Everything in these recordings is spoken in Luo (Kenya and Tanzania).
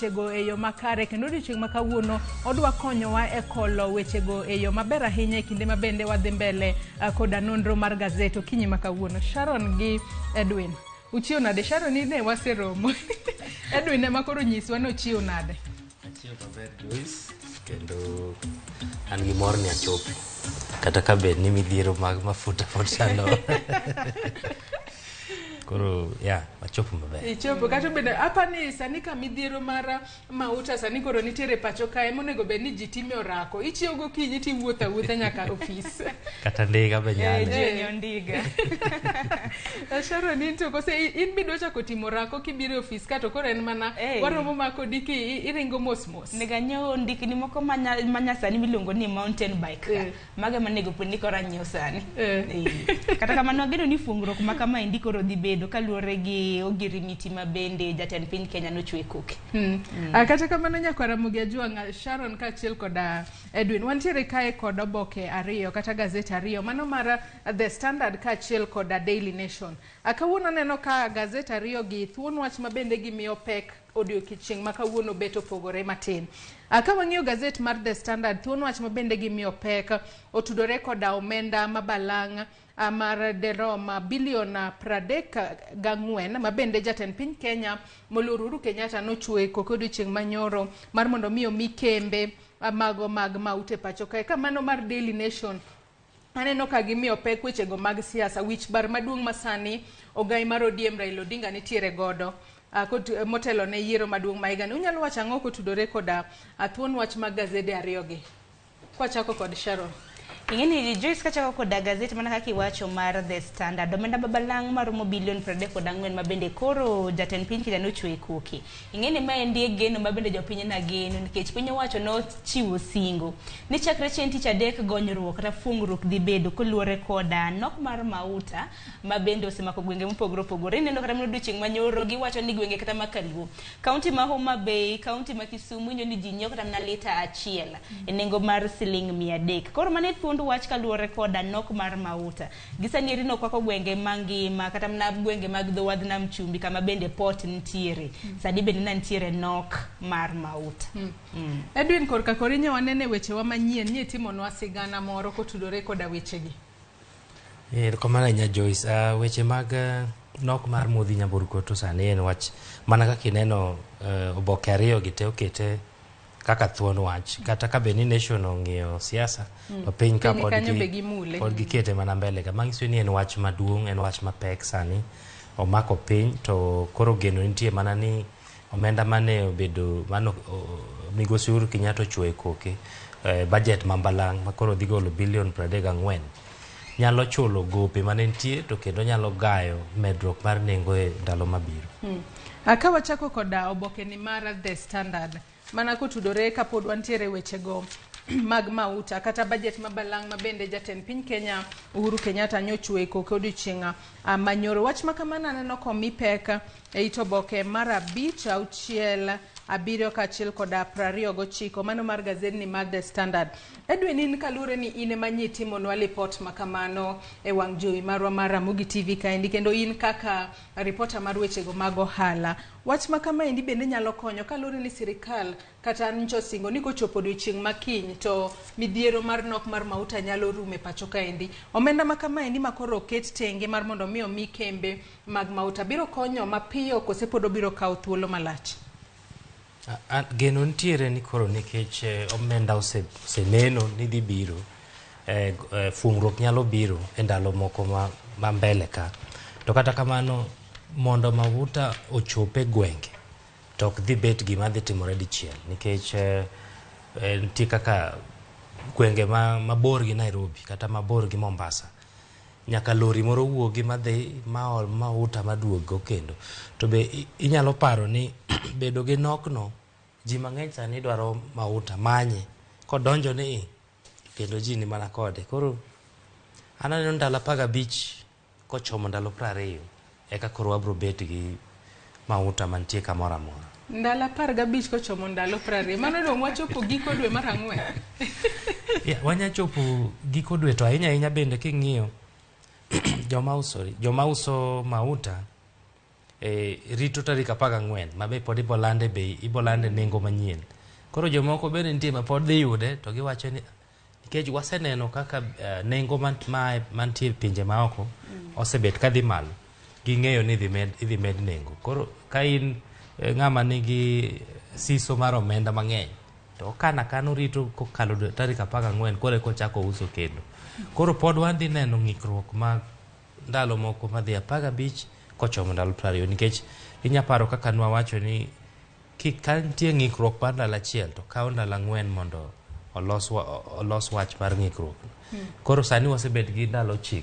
Wechego e yo makare kendo odiochieng' ma kawuono odwa konyowa e kolo wechego e yo maber ahinya e kinde ma bende wadhi mbele koda nonro mar gazet okinyi ma kawuono. Sharon gi Edwin, uchiew nade? Sharon in ne waseromo. Edwin ema koro nyiswa ni ochiew nade. Achiew maber Joyce, kendo an gi mor ni achopo. Kata ka bed ni midhiero mag mafuta pod chando. Koro ya, wachopo maber. Ichopo kata obedo apa ni sani ka midhiero mar mauta sani koro nitiere pacho kae monego bed ni ji time orako. Ichiew gokinyi tiwuotho awuotha nyaka ofis. Kata ndiga be nyale. Ji onyo ndiga. Sharon in to kose in bidwa chako timo orako kibiro e ofis ka to koro en mana waromo ma kodi ki iringo mos mos. Onego anyiew ndikni moko manyasani miluongo ni mountain bike ka. Mago ema onego bed ni koro anyiew sani. Kata kamano ageno ni fuongruok ma kamaendi koro dhi bedo kaluwore gi ogirimiti ma bende jatend piny Kenya nochwe koke. Kata kamano nyakwar Ramogi Ajwang', Sharon kaachiel koda Edwin, wantiere kae kod oboke ariyo kata gazet ariyo, mano mar The Standard kaachiel koda Daily Nation. Kawuono aneno ka gazet ariyo gi thuon wach ma bende gimiyo pek odiochieng' ma kawuono bet opogore matin. Ka wang'iyo gazet mar The Standard, thuon wach ma bende gimiyo pek otudore koda omenda ma balang' mar derom bilion 34 ma bende jatend piny Kenya moluor Uhuru Kenyatta nochwe koko odiochieng' manyoro mar mondo mi omi kembe mago mag maute pacho kae. Ka mano mar Daily Nation aneno ka gimiyo pek wechego mag siasa, wich bar maduong' masani ogai mar ODM Raila Odinga nitiere godo motelo ne yiero maduong' ma higani. Unyalo wacho ang'o kotudore koda thuon wach mag gazede ariyogi? Kwachako kod Sharon. Ing'eni Joyce, kachako koda gazet mana kaka iwacho mar The Standard, omenda babalang' maromo bilion 34 ma bende koro jatend piny Kenya nochwe koke. Ing'eni maendi e geno ma bende jopiny na geno nikech piny owacho nochiwo singo ni chakre chieng' tich adek gonyruok kata fuongruok dhi bedo koluwore koda nok mar mauta ma bende osemako gwenge mopogore opogore. Ineno kata mana odiochieng' manyoro giwacho ni gwenge kata ma Kaluo, kaunti ma Homa Bay, kaunti ma Kisumu ineno ni ji nyiewo kata mana lita achiel e nengo mar siling 300. Koro mano e thuond wach kaluwore koda nok mar mauta. Gisani eri nokwako gwenge mangima kata mana gwenge mag dho wadh nam chumbi kama bende port nitiere. Sani bende na nitiere nok mar mauta. Edwin, korka kori nyo wanene wechewa manyien, nye itimonwa sigana moro kotudore koda wechegi. Erokamano ahinya Joyce. Weche mag nok mar modhi nyamburko to sani en wach mana kaka ineno oboke ariyo gi te okete kaka thuon wach kata ka bed ni Nation ong'iyo siasa to piny ka pod gi pod gikete mana mbele ka manyiso ni en wach maduong', en wach mapek sani omako piny to koro geno nitie mana ni omenda mane obedo mane migosi Uhuru Kenyatta ochuoyo e koke budget ma mbalang' ma koro dhi golo bilion 34 nyalo chulo gope mane nitie to kendo nyalo gayo medruok mar nengo e ndalo mabiro. Ka wachako koda oboke ni mar The Standard, mana kotudore kapod wantiere wechego mag mauta kata budget ma balang' ma bende jatend piny Kenya Uhuru Kenyatta nyochwe e koke odiochieng' manyoro. Wach ma kamano aneno komi pek e it oboke mar 5, 6, 7 kaachiel koda 29, mano mar gazedni mar The Standard. Edwin, in kaluwore ni in ema nyi itimonwa lipot ma kamano e wang' jowi marwa mar Ramogi TV kaendi, kendo in kaka ripota mar wechego mag ohala, wach ma kamaendi bende nyalo konyo kaluwore ni sirikal kata ncho singo ni kochopo odiochieng' ma kiny to midhiero mar nok mar mauta nyalo rumo e pacho kaendi. Omenda ma kamaendi ma koro oket tenge mar mondo mi omi kembe mag mauta biro konyo mapiyo kose pod obiro kawo thuolo malach? Geno nitiere ni koro nikech omenda oseneno ni dhi biro, fuongruok nyalo biro e ndalo moko ma mbele ka. To kata kamano mondo mauta ochop e gwenge to ok dhi bet gima dhi timore dichiel nikech nitie kaka gwenge mabor gi Nairobi kata mabor gi Mombasa nyaka lori moro wuogi madhi maol mauta maduog go kendo. To be inyalo paro ni bedo gi nok no ji mang'eny sani dwaro mauta manye kodonjo ni kendo ji ni mana kode. Koro an aneno ndalo 15 kochomo ndalo 20 eka koro wabro bet gi mauta mantie kamoro amora. Ndalo 15 kochomo ndalo 20. Mano dong' wachopo giko dwe mar 4. Yeah, wanya chopo giko dwe to ahinya ahinya bende king'iyo joma uso mauta Rito tarik 14 ma be pod ibolande bei, ibolande nengo manyien. Koro jomoko bende nitie ma pod dhi yude to giwacho ni nikech waseneno kaka nengo mantie e pinje maoko osebet kadhi malo, ging'eyo ni idhi med nengo. Koro ka in ng'ama nigi siso mar omenda mang'eny to okano akana orito kokalo tarik 14 koro eka ochako uso kendo. Koro pod wadhi neno ng'ikruok mag ndalo moko madhi 15 kochomo ndalo 20, nikech inya paro kaka nwawacho ni ka nitie ng'ikruok mar ndalo achiel to kawo ndalo 4 mondo olos wach mar ng'ikruok. Koro sani wasebet gi ndalo 9.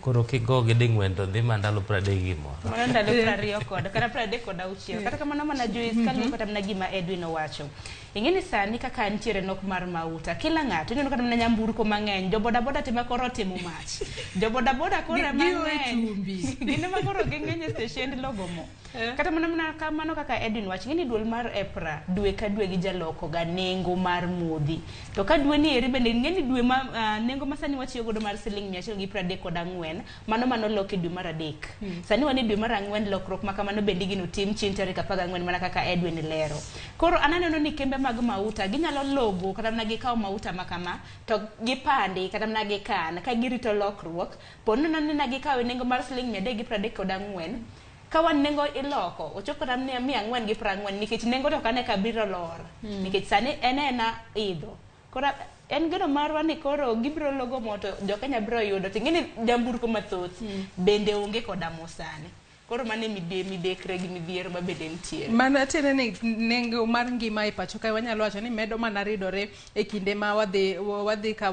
Koro kigogi ding'wen to dhi ma ndalo 30 gimoro. Mano ndalo 20 kod kata 36. Kata kamano mana Joyce kaluwo kata mana gima Edwin owacho. Ing'e ni sani kaka nitiere nok mar mauta, kila ng'ato ineno kata mana nyamburko mang'eny, jo bodaboda tema koro otimo mach. Jo bodaboda koro ema ng'eny. Gin ema koro ging'eny e steshend logo mo. Kata mana kamano kaka Edwin wacho, ing'e ni duol mar EPRA dwe ka dwe gijaloko ga nengo mar modhi. To ka dwe ni eri bende ing'e ni dwe ma nengo ma sani watiyo godo mar siling 134 mano manoloki dwe mar 3. Sani wan e dwe mar 4, lokruok ma kamano bende igeno tim chieng' tarik 14 mana kaka Edwin lero. Koro an aneno ni kembe mag mauta ginyalo logo kata mana gikawo mauta ma kama to gipandi kata mana gikan ka girito lokruok. Po nono ni ne gikawo nengo mar siling 334, ka wan nengo iloko ochop kata 440 nikech nengo to kane ka biro lor, nikech sani en ena idho. Koro en geno marwa ni koro gibiro logo mo to jo Kenya biro yudo. To ing'e ni nyamburko mathoth bende onge koda mo sani. Koro mano e midekre gi midhiero ma bende nitie. Mano tiende ni nengo mar ngima e pacho kae wanyalo wacho ni medo mana ridore e kinde ma wadhi ka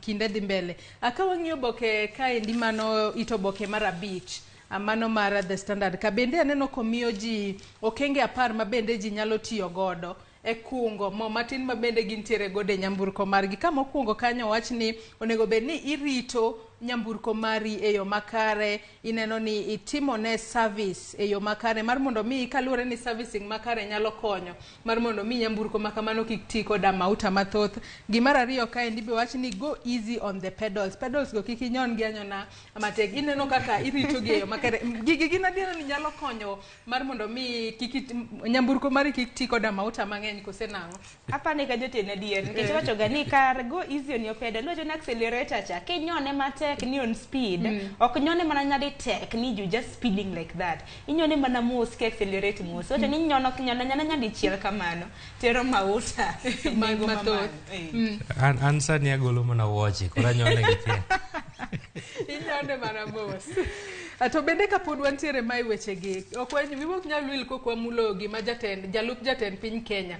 kinde dhi mbele. Ka wang'iyo oboke kaendi mano it oboke mar 5, mano mar The Standard, ka bende aneno komiyo ji okenge 10 ma bende ji nyalo tiyo godo e kungo mo matin ma bende gintiere godo e nyamburko margi. Ka mokwongo kanyo wach ni onego bed ni irito nyamburko mari e yo makare, ineno ni itimone service e yo makare mar mondo mi, kaluwore ni servicing makare nyalo konyo mar mondo mi nyamburko ma kamano kik ti koda mauta mathoth. Gimar ariyo kaendi be wach ni go easy on the pedals. Pedals go kik inyon gi anyona matek. Ineno kaka irito gi e yo makare. Gigi gin adiera ni nyalo konyo mar mondo mi kik nyamburko mari kik ti koda mauta mang'eny kose nang'o? Apani ka jotend adier, nikech wacho ga ni kar go easy on your pedal, wacho ni accelerator cha kinyone matek ni on speed, ok nyone mana nyadi tek ni you just speeding like that. Inyone mana mos ki accelerate mos. Wacho ni nyono nyona nyana nyadi chiel kamano tero mauta nengo mathoth. An sani agolo mana wuoche, koro anyone gi pien. Inyone mana mos. To bende kapod wantiere mae wechegi, ok wiwa ok nyal wil kok wamulo gima jalup jatend piny Kenya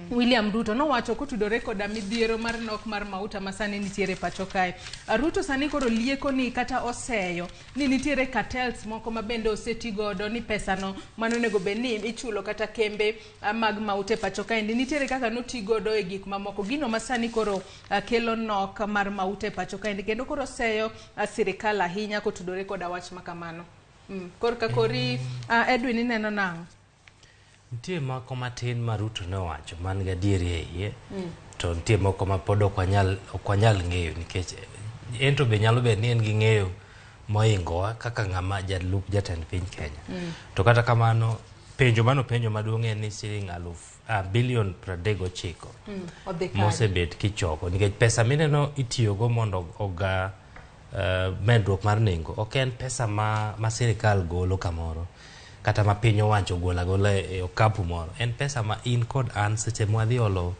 William Ruto nowacho kotudore koda midhiero mar nok mar mauta ma sani nitiere pacho kae. Ruto sani koro lieko ni kata oseyo ni nitiere cartels moko ma bende oseti godo ni pesano mano onego bed ni ichulo kata kembe mag mauta e pacho kaendi nitiere kaka noti godo e gik mamoko. Gino ma sani koro kelo nok mar mauta e pacho kaendi kendo koro oseyo sirikal ahinya kotudore koda wach ma kamano. Korka kori Edwin ineno nang'o? Nitie moko matin ma Ruto nowacho man gadieri e iye, to nitie moko ma pod ok wanyal ng'eyo nikech en to be nyalo bet ni en gi ng'eyo mohingowa kaka ng'ama jalup jatend piny Kenya. To kata kamano penjo mano penjo maduong' en ni siling bilion 39 mosebet kichoko nikech pesa mineno itiyogo mondo oga medruok mar nengo ok en pesa ma sirikal golo kamoro kata ma piny owacho golo agola e okapu moro. En pesa ma in kod an seche mwadhi olo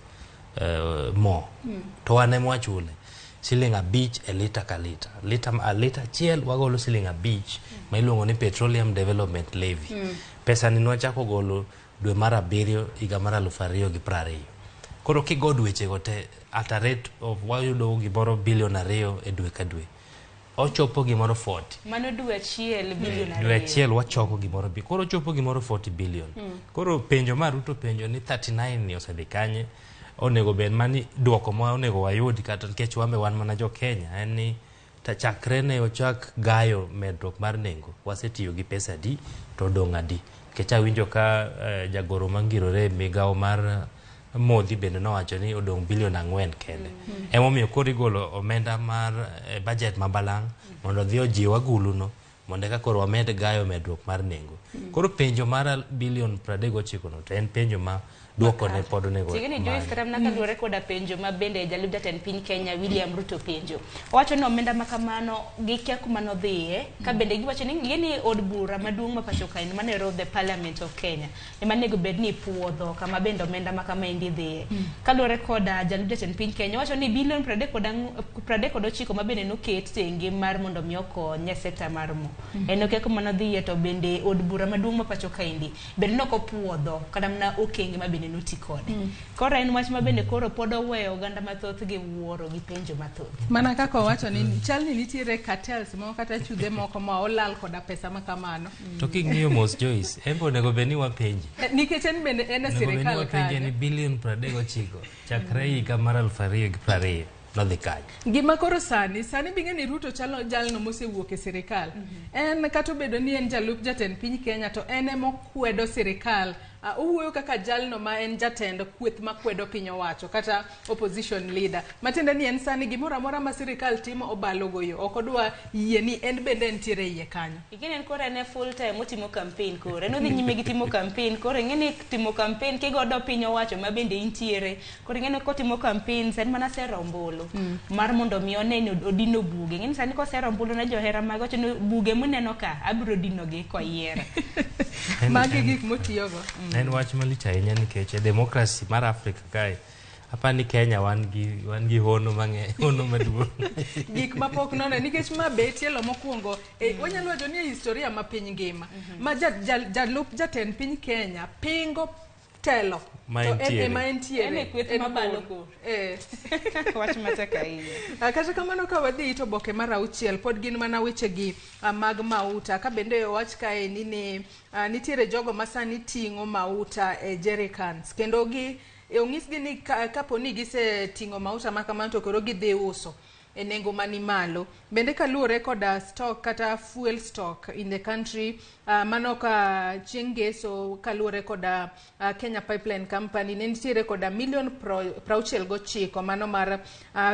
mo to wan ema wachule siling 5 e lita ka lita. Lita achiel wagolo siling 5 ma iluongo ni Petroleum Development Levy. Pesa ni nwachako golo dwe mar 7 higa mar 2020. Koro kigo dwechego te at a rate of wayudo gimoro bilion 2 e dwe ka dwe. Ochopo gimoro 40. Mano dwe achiel bilion 2. Dwe achiel wachoko gimoro bi. Koro ochopo gimoro 40 billion. Koro penjo ma Ruto penjo ni 39 ni osedhi kanye? Onego bed mani duoko ma onego wayud kata nikech wan be wan mana jo Kenya en ni chakre ne ochak gayo medruok mar nengo wasetiyo gi pesa adi to odong' adi. Nikech awinjo ka jagoro mangirore e migawo mar modhi bende nowacho ni odong' bilion 4 kende. Emomiyo koro igolo omenda mar budget ma balang' mondo odhi ojiw aguluno Mondo eka koro wamed gayo medruok mar nengo. Koro penjo mar bilion 39 no to en penjo ma duoko ne pod onego Tigeni Joyce many. kata mana kaluwore koda penjo ma bende jalup jatend piny Kenya William Ruto penjo. Owacho ni omenda ma kamano gikia kuma nodhiye ka bende giwacho ni gini od bura maduong' ma pacho kae mano ero the Parliament of Kenya ema onego bed ni puodho kama bende omenda ma kama endi dhiye. Kaluwore koda jalup jatend piny Kenya owacho ni bilion 39 ma bende noket tenge mar mondo mi okony e sekta mar mo. En okia kuma nodhiye to bende od bura maduong' ma pacho kaendi bende nok opuodho kata mana okenge ma bende noti kode. Koro en wach ma bende koro pod oweyo oganda mathoth gi wuoro gi penjo mathoth. Mana kaka owacho ni chal ni nitiere cartels moko kata chudhe moko ma olal koda pesa ma kamano. To king'iyo mos Joyce, en be onego bed ni wapenje. Nikech en bende en e Onego bed ni sirikal wapenje ni kanyo. bilion 39 chakre higa mar 2020 nodhi kanye. Gima koro sani, sani bing'e ni Ruto chalo jalno mosewuok e sirikal. En kata obedo ni en jalup jatend piny Kenya to en ema okwedo sirikal. Owuoyo kaka jalno ma en jatend kweth makwedo piny owacho kata opposition leader. Matiende ni en sani gimoro amora ma sirikal timo obalo go yo. Ok odwa yie ni en bende entiere iye kanyo. Ing'e ni en koro en e full time otimo campaign koro. En odhi nyime gi timo campaign koro ing'e ni timo campaign kigodo piny owacho ma bende intiere. Koro ing'e ni kotimo campaigns en mana sero ombulu mar mondo mi one ni odino buge. Ing'e ni sani kosero ombulu ne johera mage owacho ni buge muneno ka abiro dinogi koyiera. Magi gik motiyogo. En wach malich ahinya nikech e demokrasi mar Afrika kae apa ni Kenya wan gi hono mang'eny, hono maduong'. Gik mapok none nikech ma be tielo mokwongo wanyalo wacho ni e historia ma piny ngima ma jalup jatend piny Kenya pingo telo Ma to en entiere. ema entiere. En e kweth En mabalo owuon. koro. Wach matek ahinya. Kata kamano ka wadhi to oboke mar 6 pod gin mana wechegi mag mauta ka bende owach kae ni nitiere jogo ma sani ting'o mauta e jerrycans kendo gi onyisgi ni kapo ni giseting'o mauta ma kamano to koro gidhi uso e nengo mani malo. Bende kaluwore koda stock kata fuel stock in the country, mano ka chieng' ngeso kaluwore koda Kenya Pipeline Company ne nitiere koda milion 69 mano mar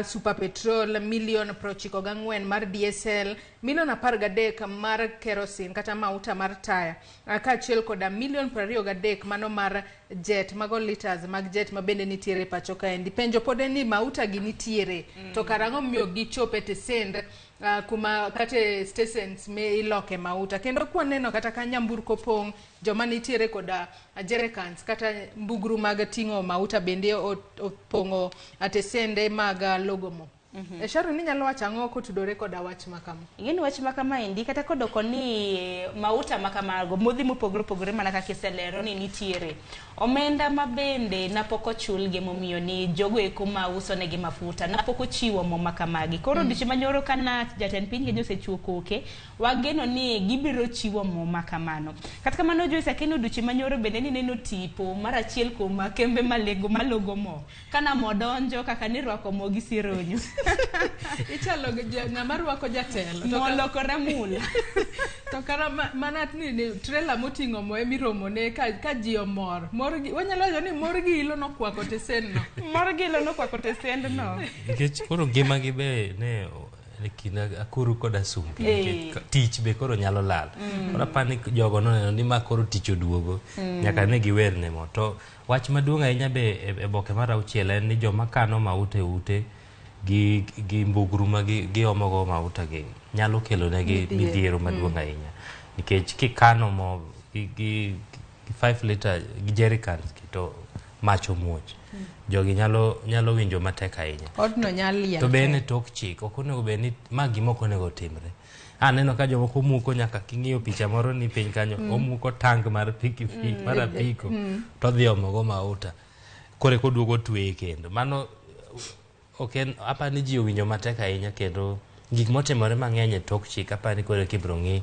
super petrol, milion 94 mar diesel, milion 13 mar kerosene kata mauta mar taya, kaachiel koda milion 23 mano mar jet, mago liters mag jet ma bende nitiere pacho kaendi. Penjo pod en ni mauta gi nitiere to karang'o miyo gichop e tesend kuma kata e stations me iloke mauta. Kendo kwaneno kata ka nyamburko pong', joma nitiere koda jerrycans kata mbugru mag ting'o mauta bende opong'o tesende mag logo mo. Sharon, inyalo wacho ang'o kotudore koda wach ma kama? Ing'e ni wach ma kama endi kata kodoko ni mauta ma kamago modhi mopogore opogore mana kaka iselero ni nitiere omenda ma bende napok ochulgi momiyo ni jogo eko ma uso negi mafuta napok ochiwo mo ma kamagi. Koro odiochieng' manyoro kana jatend piny Kenya osechiwo koke, wageno ni gibiro chiwo mo ma kamano. Kata kamano Joyce, akeno odiochieng' manyoro bende ni neno tipo mar achiel kuom kembe malego malogo mo. Kana mo donjo kaka nirwako mo gi sironyo. Ichalo gi ng'ama rwako jatelo. Mo lokore mula. To kara mana ni trailer moting'o mo emiromo ne ka ji omor. Mor gi, wanyalo wacho ni mor gi ilo nokwako tesendno. Mor gi ilo nokwako tesendno. Nikech koro ngimagi be ne e kind akuru kod asumbi. Nikech tich be koro nyalo lal. Koro aparo ni jogo noneno ni ma koro tich oduogo. Nyaka ne giwerne mo. To wach maduong' ahinya be e boke mar 6 en ni joma kano mauta e ute gi mbugru ma giomogo mauta gi nyalo kelo negi midhiero maduong' ahinya. Nikech kikano mo gi 5 liter gi jerrycans to mach omuoch. Jogi nyalo winjo matek ahinya. Odno nyalo liel. To be en e tok chik, ok onego bed ni ma gima ok onego timre. Aneno ka jomoko muko nyaka king'iyo picha moro ni piny kanyo, omuko tank mar pikipiki, mar apiko, to odhi omogo mauta. Koro eka oduogo tweye kendo. Mano ok en, aparo ni ji owinjo matek ahinya kendo gik motimore mang'eny e tok chik, aparo ni koro eka ibiro ng'i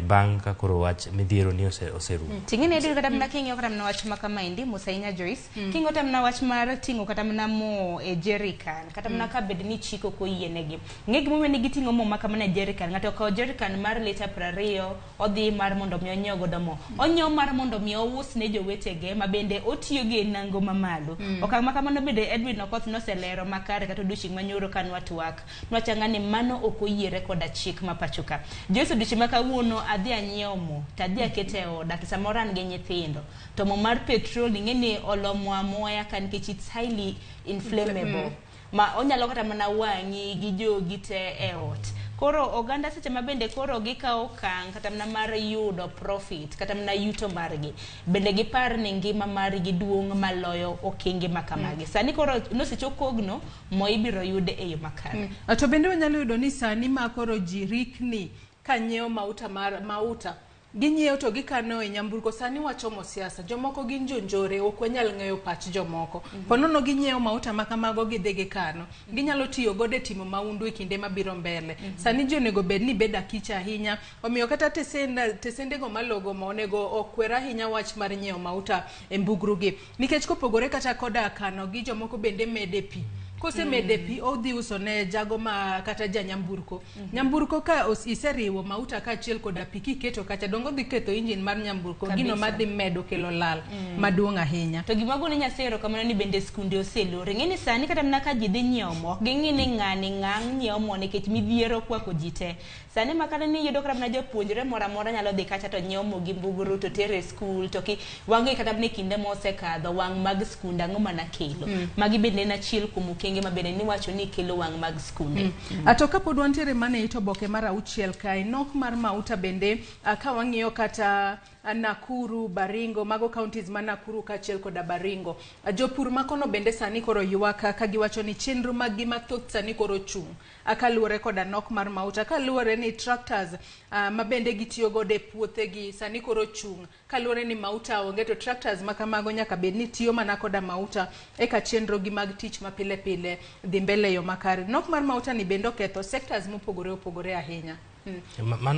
Bang' ka koro wach midhiero ni oserumo. Ting'eni Edwin kata mana king'iyo kata mana wach ma kamaendi Musa Inya Joyce, king'iyo kata mana wach mar ting'o kata mana mo e jerrican, kata mana ka bed ni chik ok oyienegi. Ng'e gimomiyo ne giting'o mo ma kamano e jerrican. Ng'ato okawo jerrican mar lita 20 odhi mar mondo mi onyiew godo mo. Onyiewo mar mondo mi ous ne jowetege ma bende otiyo gi nengo mamalo. Okang' ma kamano bende Edwin Okoth noselero makare kata odiochieng' manyoro ka nwatwak. Nwachanga ni mano ok oyiere koda chik ma pacho ka. Joyce, odiochieng' ma kawuono adhi anyiewo mo to adhi akete e oda to samoro an gi nyithindo to mo mar petrol ing'e ni olomo amoya ka nikech it's highly inflammable ma onyalo kata mana wang'i gi jogi te e ot. Koro oganda seche ma bende koro gikawo okang' kata mana mar yudo profit kata mana yuto margi, bende gipar ni ngima margi duong' maloyo okenge ma kamagi. Sani koro nosechop kogno mo ibiro yud e yo makare. To bende wanyalo yudo ni sani ma koro ji rikni ka nyiewo mauta mar mauta ginyiewo to gikano e nyamburko. Sani wachomo siasa, jomoko gin jonjore, ok wanyal ng'eyo pach jomoko. Ponono ginyiewo mauta ma kamago gidhi gikano, ginyalo tiyo godo e timo maundu e kinde mabiro mbele. Sani ji onego bed ni bedo akicha ahinya, omiyo kata tesendego malogo mo onego okwer ahinya wach mar nyiewo mauta e mbugru gi, nikech kopogore kata koda kano gi, jomoko bende mede pi. Kosemede pi odhi uso ne jago ma kata ja nyamburko. Nyamburko ka iseriwo mauta kaachiel koda pi kiketo kacha, dongo dhi ketho engine mar nyamburko, gino madhi medo kelo lal maduong' ahinya. To gima gone Nyasaye erokamano ni bende skunde oselor. Ing'e ni sani kata mana ka ji dhi nyiewo mo, ok ging'i ni ng'ani ng'ang' nyiewo mo nikech midhiero okwako ji te. Sani ma kata ni iyudo kata mana japuonjre moro amora nyalo dhi kacha to nyiewo mo gi mbugru to tere e skul to ki wang'e kata mana e kinde mosekadho wang' mag skunde ang'o mana kelo. Magi bende en achiel kuom okenge ma bende niwacho ni kelo wang' mag skunde. To kapod wantiere mana e it oboke mar 6 kae, nok mar mauta bende ka wang'iyo kata Nakuru, Baringo, mago counties ma Nakuru kaachiel koda Baringo. Jopur makono bende sani koro ywak ka giwacho ni chenro mag gi mathoth sani koro chung' kaluwore koda nok mar mauta, kaluwore ni tractors ma bende gitiyo godo e puothegi sani koro chung' kaluwore ni mauta onge, to tractors ma kamago nyaka bed ni tiyo mana koda mauta eka chenro gi mag tich ma pile pile dhi mbele e yo makare. Nok mar mauta ni bende oketho sectors mopogore opogore ahinya.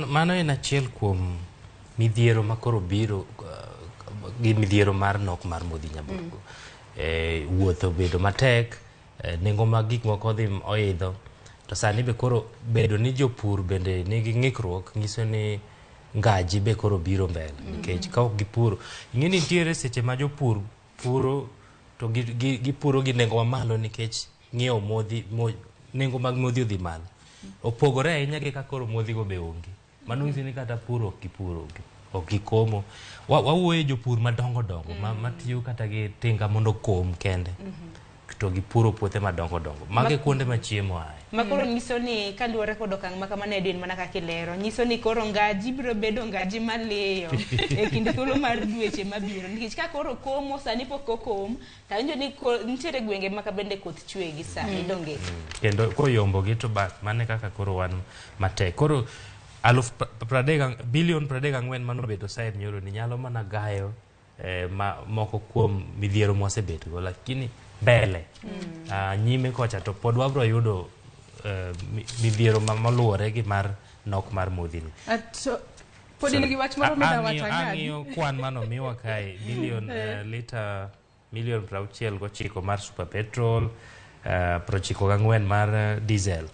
Mano en achiel kuom midhiero ma koro biro gi midhiero mar nok mar modhi nyamburko. Wuoth obedo matek, nengo mag gik moko odhi oidho, to sani be koro bedo ni jopur bende nigi ng'ikruok nyiso ni ngaji be koro biro mbele nikech ka ok gipuro. Ing'e ni nitiere seche ma jopur puro to gipuro gi nengo mamalo nikech ng'iewo modhi, nengo mag modhi odhi malo. Opogore ahinya gi ka koro modhi go be onge. Mano nyiso ni kata puro ok gipuro, ok gikomo. Wawuoyo jopur madongo dongo matiyo kata gi tinga mondo okom kende. To gipuro puothe madongo dongo. Magi kuonde ma chiemo ae. Ma koro nyiso ni kaluwore kod okang' ma kamano Edwin mana kaka ilero, nyiso ni koro ngaji biro bedo ngaji maliyo e kind thuolo mar dweche mabiro. Nikech ka koro komo sani pok okom, to awinjo ni nitiere gwenge ma ka bende koth chwe gi sani, donge? Kendo koyombogi to bas, mano e kaka koro wan matek. Koro aluf bilion 34 manobedo said nyoro ni nyalo mana gayo moko kuom midhiero mwasebetgo, lakini mbele nyime kocha to pod wabro yudo midhiero moluwore gi mar nok mar modhi ni. To pod in gi wach moro mida wacho ang'adi? Ang'iyo kwan manomiwa kae, milion, lita milion 69 mar super petrol, 94 mar diesel.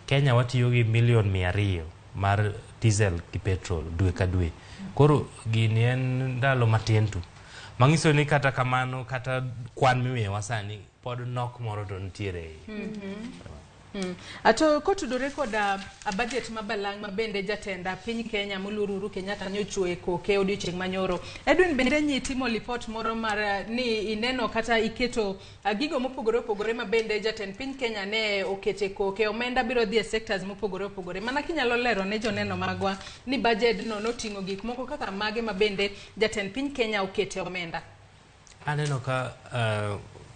Kenya watiyo gi milion 200 mar diesel gi petrol dwe ka dwe. Koro gini en ndalo matin tu. Manyiso ni kata kamano, kata kwan mimiyowa sani pod nok moro to nitiere e iye. Ato kotudore koda budget ma balang' ma bende jatend piny Kenya moluor Uhuru Kenyatta nyochuo e koke odiochieng' manyoro. Edwin, bende nyi timo lipot moro mar ni ineno kata iketo gigo mopogore opogore ma bende jatend piny Kenya ne okete koke, omenda biro dhi e sectors mopogore opogore. Mana kinyalo lero ne joneno magwa ni budget no noting'o gik moko kaka mage ma bende jatend piny Kenya okete omenda. Aneno ka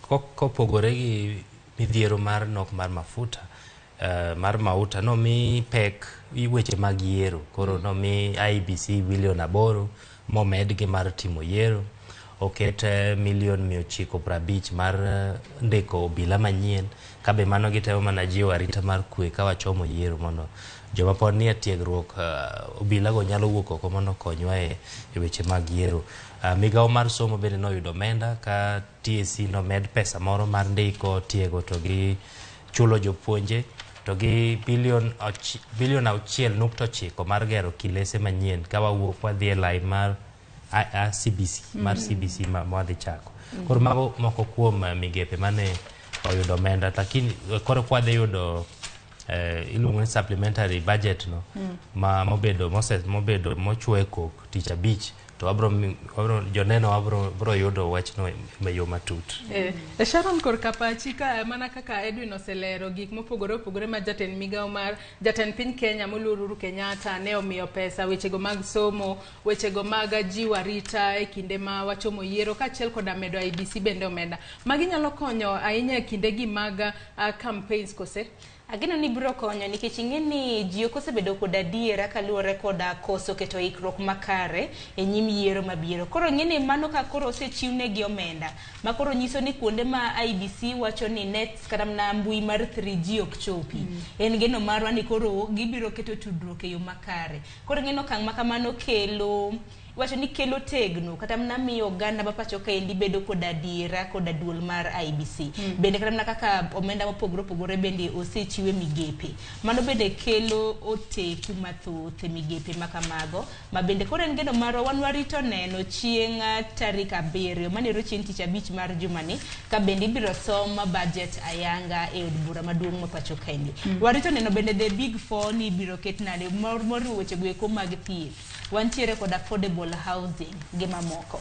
kopogore gi midhiero mar nok mar mafuta, mar mauta nomi pek weche mag yiero. Koro nomi IEBC bilion 8 momed gi mar timo yiero. Oket milion 950 mar ndiko obila manyien, kabe mano gitemo mana jiwo arita mar kwe ka wachomo yiero, mondo joma pod nie tiegruok, obila go nyalo wuok oko mondo okonywa e weche mag yiero. Migawo mar somo bende noyudo omenda ka TSC nomed pesa moro mar ndiko, tiego to gi chulo jopuonje, to gi bilion 6.9 mar gero kilese manyien ka wawuok wadhi e lai mar CBC mar CBC ma wadhi chako. Koro mago moko kuom migepe mane oyudo omenda, lakini koro kwadhi yudo iluongo ni supplementary budget no ma mobedo mose mobedo mochwe kok tich abich, to wabro joneno wabro bro yudo wachno e yo matut. Sharon, korka pachi, ka mana kaka Edwin oselero gik mopogore opogore ma jatend migawo mar jatend piny Kenya moluor Uhuru Kenyatta ne omiyo pesa, wechego mag somo, wechego mag jiwo arita e kinde ma wachomo yiero, kaachiel koda medo IEBC bende omenda, magi nyalo konyo ahinya e kindegi mag campaigns kose? Ageno ni biro konyo, nikech ing'e ni ji ok osebedo kod adiera kaluwore koda koso keto ikruok makare e nyim yiero mabiro. Koro ing'e ni mano ka koro osechiwnegi omenda ma koro nyiso ni kuonde ma IEBC wacho ni nets kata mana mbui mar 3G ok chopi. En geno marwa ni koro gibiro keto tudruok e yo makare. Koro ing'e ni okang' ma kamano kelo wacho ni kelo tegno kata mana miyo oganda ma pacho kaendi bedo kod adiera koda duol mar IEBC. Bende kata mana kaka omenda mopogore opogore bende osechiw e migepe. Mano bende kelo oteku mathoth e migepe ma kamago. Ma bende koro en geno marwa, wan warito neno chieng' tarik 7, mano ero chieng' tich abich mar jumani, ka bende ibiro som budget ayanga e od bura maduong' ma pacho kaendi. Warito neno bende the big four ni ibiro ket nade moriwo weche go eko mag thieth. Wantiere kod affordable housing gi mamoko.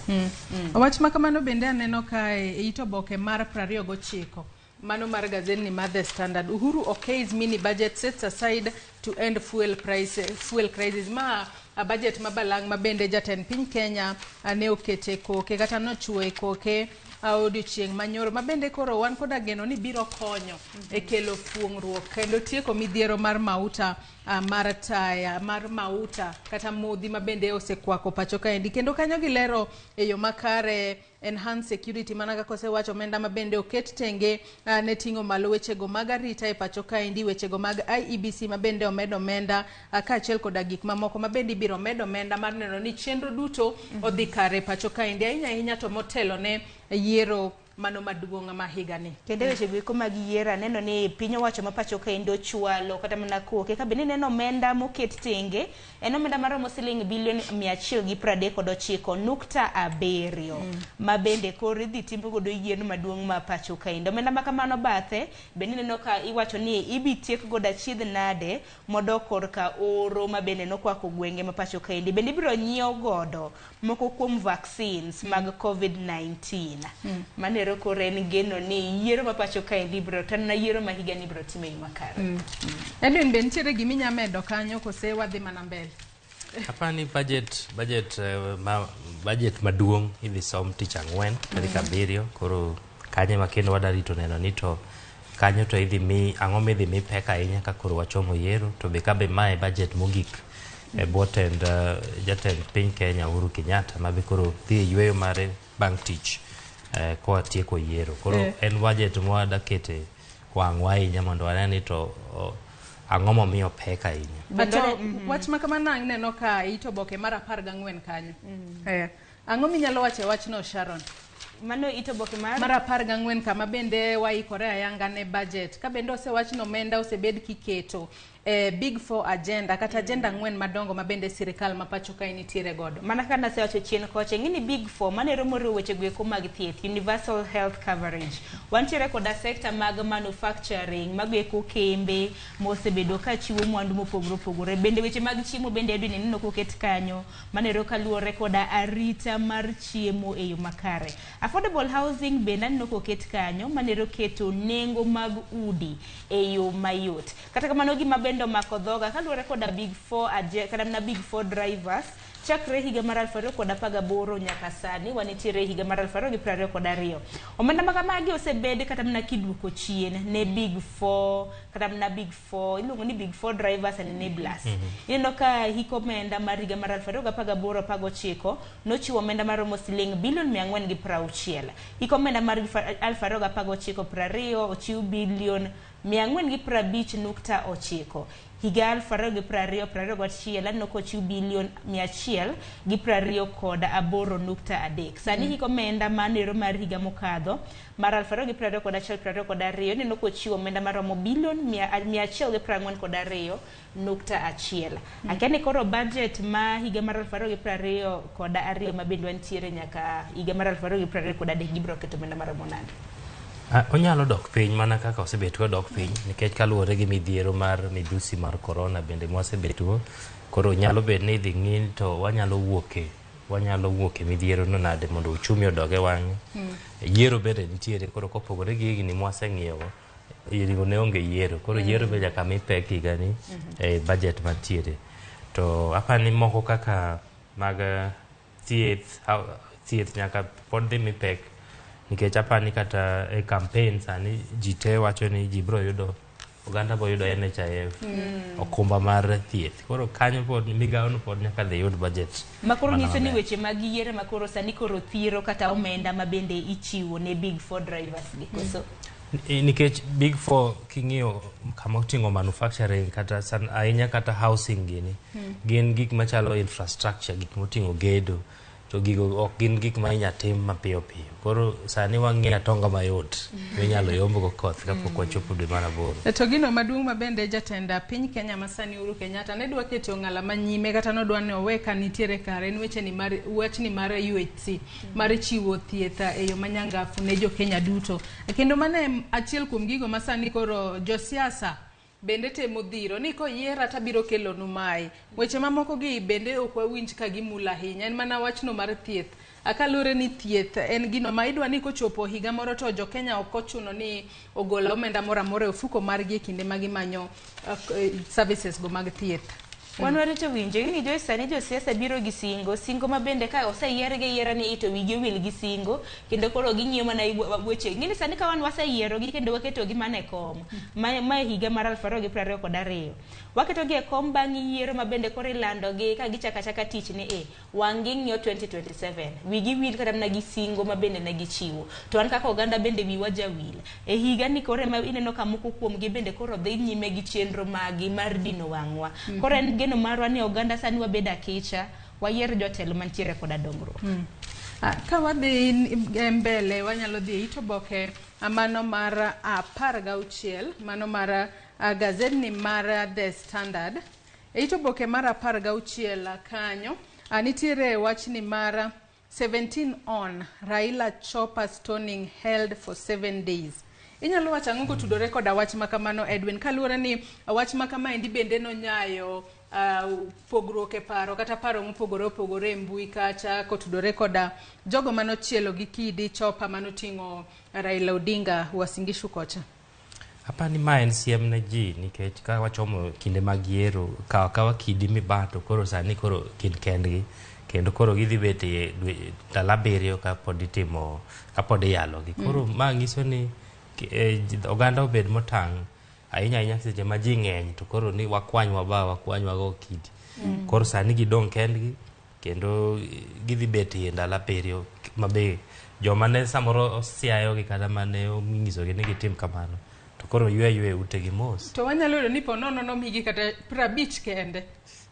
Wach ma kamano bende aneno kae e it oboke mar 29 mano mar gazetni mar The Standard. Uhuru okays mini budget, sets aside to end fuel crisis. Ma a budget ma balang' ma bende jatend piny Kenya ne okete koke kata nochuo e koke odiochieng' manyoro, ma bende koro wan koda geno ni biro konyo e kelo fuong'ruok kendo tieko midhiero mar mauta, mar taya mar mauta kata modhi ma bende osekwako pacho kaendi. Kendo kanyo gilero e yo makare enhanced security, mana kaka osewacho, omenda ma bende oket tenge ne ting'o malo wechego mag arita e pacho kaendi, wechego mag IEBC ma bende omed omenda, kaachiel koda gik mamoko ma bende ibiro med omenda mar neno ni chenro duto odhi kare e pacho kaendi, ahinya ahinya to motelo ne yiero mano maduong' ma higani. Kendo e weche go eko mag yiero, aneno ni piny owacho ma pacho kaendi ochwalo kata mana koke ka bende ineno omenda moket tenge en omenda maromo siling bilion 139.7 ma bende koro idhi tim godo yiero maduong' ma pacho kaendi. Omenda ma kamano bathe bende ineno ka iwacho ni ibi tiek godo achiedh nade modok korka oro ma bende nokwako gwenge ma pacho kaendi. Bende ibiro nyiew godo moko kuom vaccines mag COVID-19. Mano ero koro en geno ni yiero ma pacho kaendi biro tanna yiero ma higani biro tim e yo makare. Edwin, be nitiere giminya medo kanyo kose wadhi mana mbele? Apani budget maduong' idhi som tich ang'wen tarik 7. Koro kanyo ema kendo wadwa rito neno ni to kanyo to idhi mi ang'o midhi mi pek ahinya ka koro wachomo yiero, to be ka be mae budget mogik e bwo tend jatend piny Kenya Uhuru Kenyatta, ma be koro dhi e yueyo mare bang' tich koa tieko yiero. Koro en budget mwada kete wang'wa ahinya mondo wane ni to ang'o momiyo pek ahinya. To wach ma kamano aneno ka it oboke mar 14 kanyo. Ang'o minyalo wacho e wachno, Sharon? Mano it oboke mar Mar 14, kama bende waikore ayanga ne budget. Ka bende osewach ni omenda osebed kiketo e big four agenda kata agenda ang'wen madongo ma bende sirikal ma pacho kae nitiere godo. Mana kaka nasewacho chien kocha, ing'e ni big four mano ero moriwo weche go eko mag thieth, universal health coverage, wantiere koda sector mag manufacturing, mago eko kembe mosebedo ka chiwo mwandu mopogore opogore. Bende weche mag chiemo bende, Edwin, ineno koket kanyo, mano ero kaluwore koda arita mar chiemo e yo makare. Affordable housing bende aneno koket kanyo, mano ero keto nengo mag udi e yo mayot. Kata kamano, gima bende omako dhoga kaluwore koda big four kata mana big four drivers Chakre higa mar 2018 nyaka sani wanitiere higa mar 2022. Omenda ma kamagi osebed kata mana kiduoko chien ne Big Four, kata mana Big Four, iluongo ni Big Four drivers and enablers. Ineno ka hik omenda mar higa mar 2018 19 nochiwo omenda maromo siling bilion 460. Hik omenda mar 2019 20 ochiw bilion 450.9. Higa 2020 21 aneno kochiw bilion 128.3. Sani hik omenda manero mar higa mokadho mar 2021 22 ineno kochiwo omenda maromo bilion 142.1. Akia ni koro budget ma higa mar 2022 ma bende wantiere nyaka higa mar 2023 gibiro keto omenda maromo nade? Onyalo dok piny mana kaka osebet kodok piny nikech kaluwore gi midhiero mar midhusi mar corona bende mwasebetgo, koro nyalo bet ni idhi ng'i to wanyalo wuoke midhiero no nade mondo uchumi odog e wang'e. Yiero bende nitiere, koro kopogore gi higni mwaseng'iyogo, higni ne onge yiero, koro yiero be nyaka mi pek higani e budget mantiere. To apani moko kaka mag thieth nyaka pod dhi mi pek nikech apani kata e campaign sani ji te wacho ni ji biro yudo, oganda biro yudo NHIF, okumba mar thieth. Koro kanyo pod migawo no pod nyaka dhi yud budget. Ma koro nyiso ni weche mag yiero ma koro sani koro thiro kata omenda ma bende ichiwo ne Big Four drivers gi koso? Nikech Big Four king'iyo kama oting'o manufacturing kata ahinya kata housing gini, gin gik machalo infrastructure, gik moting'o gedo, to gigo ok gin gik ma inya tim mapiyo piyo. Koro sani wang'iyo atonga mayot minyalo yombogo koth kapok wachopo dwe mar aboro. To gino maduong' ma bende jatend piny Kenya masani Uhuru Kenyatta ne dwa keto ong'ala manyime kata nodwa ni owe ka nitiere kare en wechni mar wachni mar UHC mar chiwo thieth e yo manyangafu ne jo Kenya duto. Kendo mano e achiel kuom gigo ma sani koro josiasa bende temo dhiro ni koyiera tabiro kelonu mae. Weche mamoko gi bende ok wawinj ka gimulo ahinya, en mana wachno mar thieth. Kaluwore ni thieth en gino ma idwa ni kochopo higa moro to jo Kenya ok ochuno ni ogol omenda moro amora e ofuko margi e kinde ma gimanyo services go mag thieth. Wan warito winjo ni jo sani josiasa biro gi singo, singo ma bende ka oseyiergi ayiera ni to wigi owil gi singo kendo koro ging'iyo mana weche. Ng'eni sani ka wan waseyierogi kendo waketogi mana e kom ma higa mar 2022. Waketogi e kom bang' yiero ma bende koro ilandogi ka gichako achaka tich ni e wang' ging'iyo 2027. Wigi wil kata mana gi singo ma bende ne gichiwo. To wan kaka oganda bende wiwa jawil. E higa ni koro ema ineno ka moko kuomgi bende koro dhi nyime gi chenro magi mar dino wang'wa. Koro en geno marwa ni oganda sani wabed akicha, wayier jotelo mantiere koda dongruok. Ka wadhi mbele wanyalo dhi e it oboke mano mar 16, mano mar gazetni mar The Standard. E it oboke mar 16 kanyo nitiere wachni mar 17 on Raila chopper stoning held for 7 days. Inyalo wacho ang'o kotudore koda wach makamano Edwin, kaluwore ni wach makamaendi bende nonyayo pogruok e paro kata paro mopogore opogore e mbui kacha kotudore koda jogo manochielo gi kidi chopa manoting'o Raila Odinga Uasin Gishu kocha. Apani ma en siem ne ji nikech ka wachomo kinde mag yiero, kawa kawa kidi mibato koro sani koro gin kendgi kendo koro gidhi bet e ndalo 7 kapod itimo kapod iyalogi. Koro ma nyiso ni oganda obed motang' ahinya ahinya seche ma ji ng'eny to koro ni wakwany waba wakwany wago kidi. Koro sani gidong' kendgi kendo gidhi bet e ndalo 7 mabe joma ne samoro osiayogi kata mane onyisogi ni gitim kamano to koro ywe ywe utegi mos. To wanyalo yudo ni po nono nomigi kata 50 kende.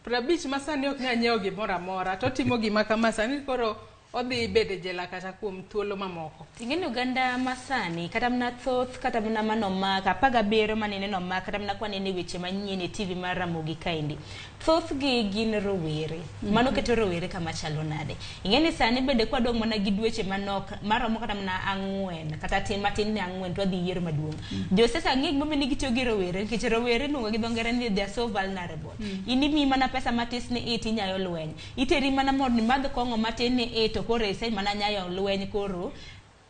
50 ma sani ok nyal nyiewo gimoro amora to timo gima kama sani koro odhi bedo e jela kata kuom thuolo mamoko. Ing'eni oganda masani kata mana thoth kata mana manomak 17 manene nomak kata mana kwanene weche manyien e TV mar Ramogi kaendi, thothgi gin rowere. Mano keto rowere kama chalo nade. Ing'eni sani bende kwadong' mana gi dweche manok maromo kata mana 4 kata tin matin ne 4 to wadhi yiero maduong'. Josiasa ng'e gimomiyo ni gitiyo gi rowere nikech rowere iluongo gi dho ngere ni they are so vulnerable. In imiyi mana pesa matis ni it inyayo lweny. Iteri mana mondo imadh kong'o matin ni it to koro ise mana nyayo lweny koro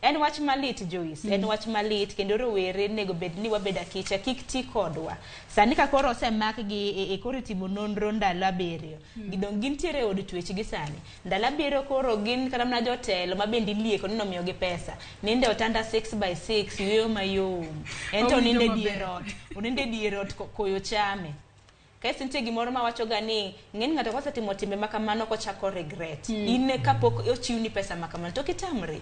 En wach malit Joyce, en wach malit kendo rowere nego bed ni wabedo akicha kik ti kodwa. Sani ka koro osemakgi e koro itimo nonro ndalo 7. Gidong gintiere e od twech gi sani. Ndalo 7 koro gin kata mana jotelo ma bende ilieko ni nomiyogi pesa. Ninde otanda 6x6 yueyo mayom. En to Owinjo oninde maber. dier ot. Oninde dier ot koyo chame. Kaeto nitie gimoro mawacho ga ni ng'eny ng'ato kosetimo timbe ma kamano kochako regret. In kapok ochiwni pesa ma kamano to kitamri.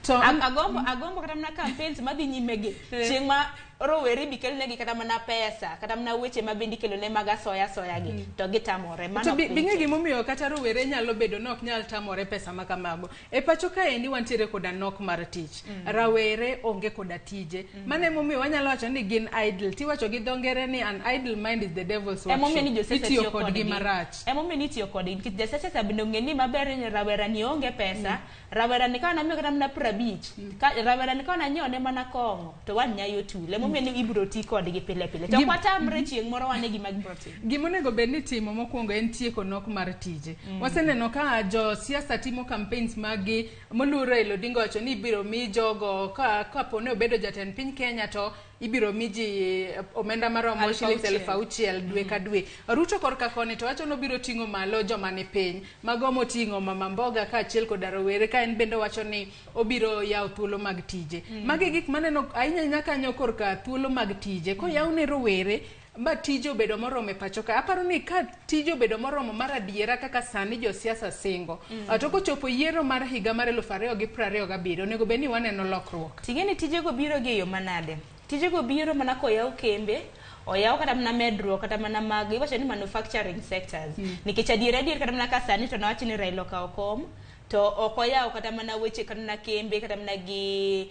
To Agombo kata mana campaigns madhi nyime gi. Chieng' ma rowere bi kelnegi kata mana pesa, kata mana weche ma bende ikelone mag asoya asoya gi, to gitamore. Mano To ok bing'e winjre. gimomiyo kata rowere nyalo bedo ni ok nyal tamore pesa ma kamago. E pacho kaendi wantiere koda nok mar tich. Rawere onge koda tije. Mano emomiyo wanyalo wacho ni gin idle. Tiwacho gi dho ngere ni an idle mind is the devil's Emomiyo ni workshop. josiasa Itiyo tiyo kodgi kodgi marach. Emomiyo ni itiyo kodgi nikech jasiasa bende ong'e ni maber ni rawera ni onge pesa, rawera ni ka namiyo kata mana 50, ka rawera ni ka nanyiewo ne mana kong'o to wan nyayo tul. Emomiyo ni ibiro ti kodgi pile pile. To kwatamre chieng' moro wane gima gibiro timo. Gimonego bed ni timo mokwongo en tieko nok mar tije. Waseneno ka josiasa timo campaigns maggi, moluor Raila Odinga owacho ni ibiro mi jogo kapo ni obedo jatend piny Kenya to ibiro mi ji omenda maromo Aluf shillings auchiel. 6,000 dwe ka dwe. Ruto korka koni to wacho ni obiro ting'o malo joma ni piny, mago moting'o mama mboga kaachiel koda rowere ka en bende owacho ni obiro yawo thuolo mag tije. Magi gik maneno ahinya ahinya kanyo korka thuolo mag tije. Koyaw ne rowere ma tije obedo moromo e pacho ka. Aparo ni ka tije obedo moromo mar adiera kaka sani josiasa singo. To kochopo yiero mar higa mar 2027 onego bed ni waneno lokruok. Ting'e ni tijego biro gi e yo manade? Tijego biro mana koyaw kembe, oyaw kata mana medruok kata mana mag iwacho ni manufacturing sectors. Nikech adier adier kata mana ka sani to nawach ni Raila okawo kom, to ok oyaw kata mana weche kata mana kembe kata mana gi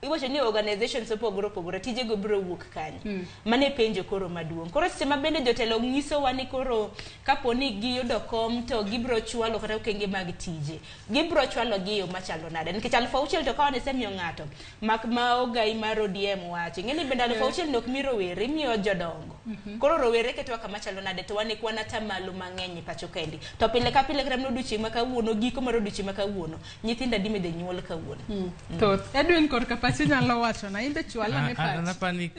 iwacho ni organizations opogore opogore tijego biro wuok kanye. Mano e penjo koro maduong'. Koro seche ma bende jotelo nyisowa ni koro kapo ni giyudo kom to gibiro chwalo kata okenge mag tije. Gibiro chwalo gi e yo machalo nade? Nikech 6,000 to kawa isemiyo ng'ato mak ma ogai mar ODM wacho. Ing'e ni bende 6,000 ni ok mi rowere, imiyo jodongo. Koro rowere ketowa kama chalo nade to wan e kwan atamalo mang'eny e pacho kaendi. To pile ka pile kata mana odiochieng' ma kawuono, giko mar odiochieng' ma kawuono, nyithindo adi midhi nyuol kawuono? Thoth. Edwin korka pachi nyalo wacho na imbe chwala ne An pachi. apani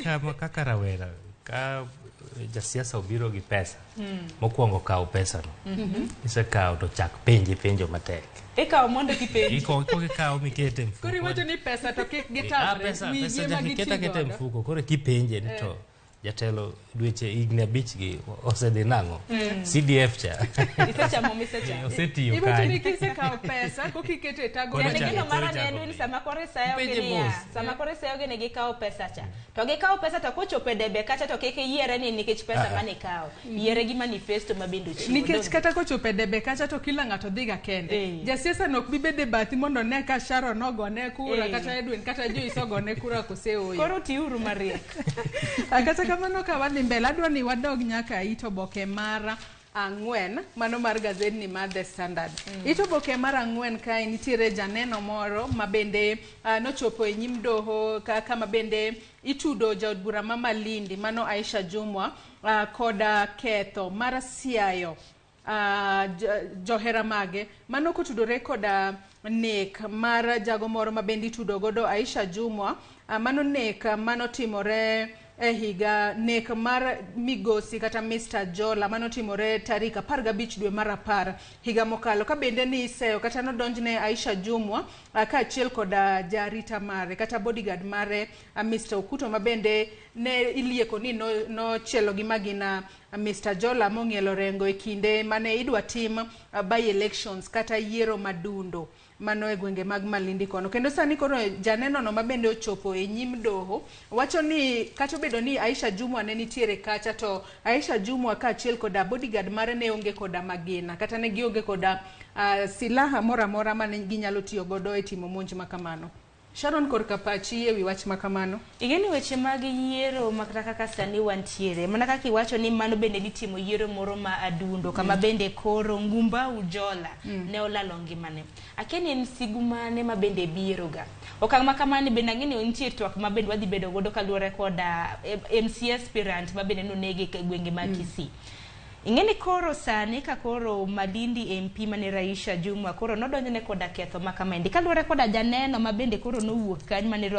kaka rawera ka jasiasa obiro gi pesa mokwongo kaw pesano. Isekawo to chak penje penjo matek. Ikawo mondo kipenji. Ikawo mikete e mfuko. Koro iwacho ni pesa to kik gitamre. Pesa Wigi pesa ema nyaka iket aketa e giti godo. mfuko koro kipenje ni to jatelo dweche higni 5 gi osedhi nang'o? CDF cha. Isechamo misechamo. Osetiyo Iwacho ni kanye? kisekawo pesa kokiketo e tago. Koro Yani chako- gino koro mara ne chako Edwin dhi. sama koro isayo Penje gi niya, mos. sama koro isayo gi ni gikawo pesa cha. To gikawo pesa to kochopo e debe kacha to kik iyiere ni nikech pesa mane ikawo. Yiere gi manifesto ma bende ochiwo. Nikech kata kochopo e debe kacha to kila ng'ato dhiga kende. Jasiasa no ok bi bedo e bathi mondo one ka Sharon ogone kura kata Edwin kata Joyce ogone kura kose ooyo. Koro tiuru mariek. Kata kamano ka wadhi mbele adwa ni wadog nyaka it oboke mar 4 mano mar gazetni mar The Standard. It oboke mar 4 kae nitiere janeno moro ma bende nochopo e nyim doho kama bende itudo jaod bura ma Malindi mano Aisha Jumwa koda ketho mar siayo johera mage mano kotudore koda nek mar jago moro ma bende itudo godo Aisha Jumwa mano nek manotimore e higa nek mar migosi kata Mr. Jola manotimore tarik 15 dwe mar 10 higa mokalo ka bende ni iseyo kata nodonjne Aisha Jumwa kaachiel koda jarita mare kata bodyguard mare Mr. Okuto ma bende ne ilieko ni nochielo gi magina Mr. Jola mong'ielo rengo e kinde mane idwa tim by elections kata yiero madundo mano e gwenge mag Malindi kono. Kendo sani koro janeno no mabende ochopo e nyim doho wacho ni kata obedo ni Aisha Jumwa ne nitiere kacha to Aisha Jumwa kaachiel koda bodyguard mare ne onge koda magina kata ne gionge koda silaha moro amora mane ginyalo tiyo godo e timo monj ma kamano. Sharon korka pachi e wi wach ma kamano. Ing'e weche mag yiero makata kaka sani wantiere mana kaka iwacho ni mano bende nitimo yiero moro ma adundo kama bende koro Ngumbau Jola ne olalo ngimane. Akia ni en sigu mane ma bende biro ga. Okang' ma kamani bende ang'e ni nitie twak ma bende wadhi bedo godo kaluwore koda MC aspirant ma bende nonegi e gwenge mag Kisii. Ing'eni koro sani ka koro Malindi MP mane Aisha Jumwa koro nodonjne koda ketho ma kamaendi kaluwore koda janeno ma bende koro nowuok kanyo mane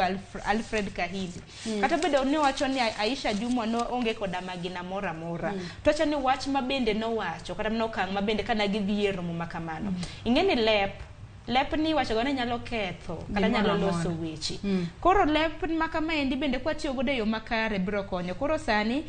Alfred Kahindi. Kata obedo ni wacho ni Aisha Jumwa no onge koda magina moro amora. To wacho ni wach ma bende nowacho kata mana okang' ma bende kana gidhi e romo ma kamano. Ing'eni lep ni iwacho go ni nyalo ketho kata nyalo loso weche. Koro lep ma kamaendi bende kwatiyo godo e yo makare biro konyo. Koro sani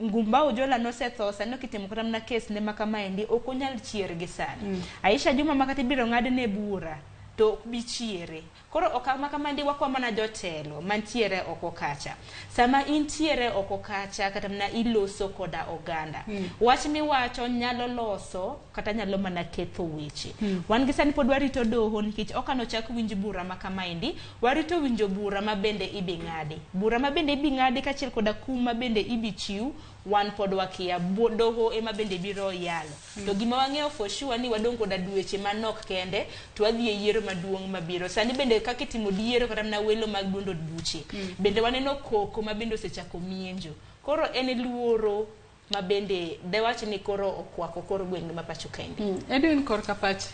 Ngumbau Ojola nosetho, sani okitimo kata mana kes ne ma kamaendi ok onyal chier gi sani. Aisha Juma ma kata ibiro ng'adne bura to ok bi chiere. Koro okang' ma kamaendi wakwa mana jotelo mantiere oko kacha. Sama intiere oko kacha kata mana iloso koda oganda. Wach miwacho nyalo loso kata nyalo mana ketho weche. Wan gi sani pod warito doho nikech ok anochak winj bura ma kamaendi, warito winjo bura ma bende ibi ng'adi. Bura ma bende ibi ng'adi kaachiel koda kum ma bende ibi chiw, wan pod wakia. Doho ema bende biro yalo. To gima wang'eyo for sure ni wadong' koda dweche manok kende to wadhi e yiero maduong' mabiro. Sani bende kaka itimo yiero kata mana welo mag duond od buche. Bende waneno koko ma bende osechako mienjo. Koro en luoro ma bende dewach ni koro okwako kor gwenge ma pacho kaendi. Edwin, korka pach.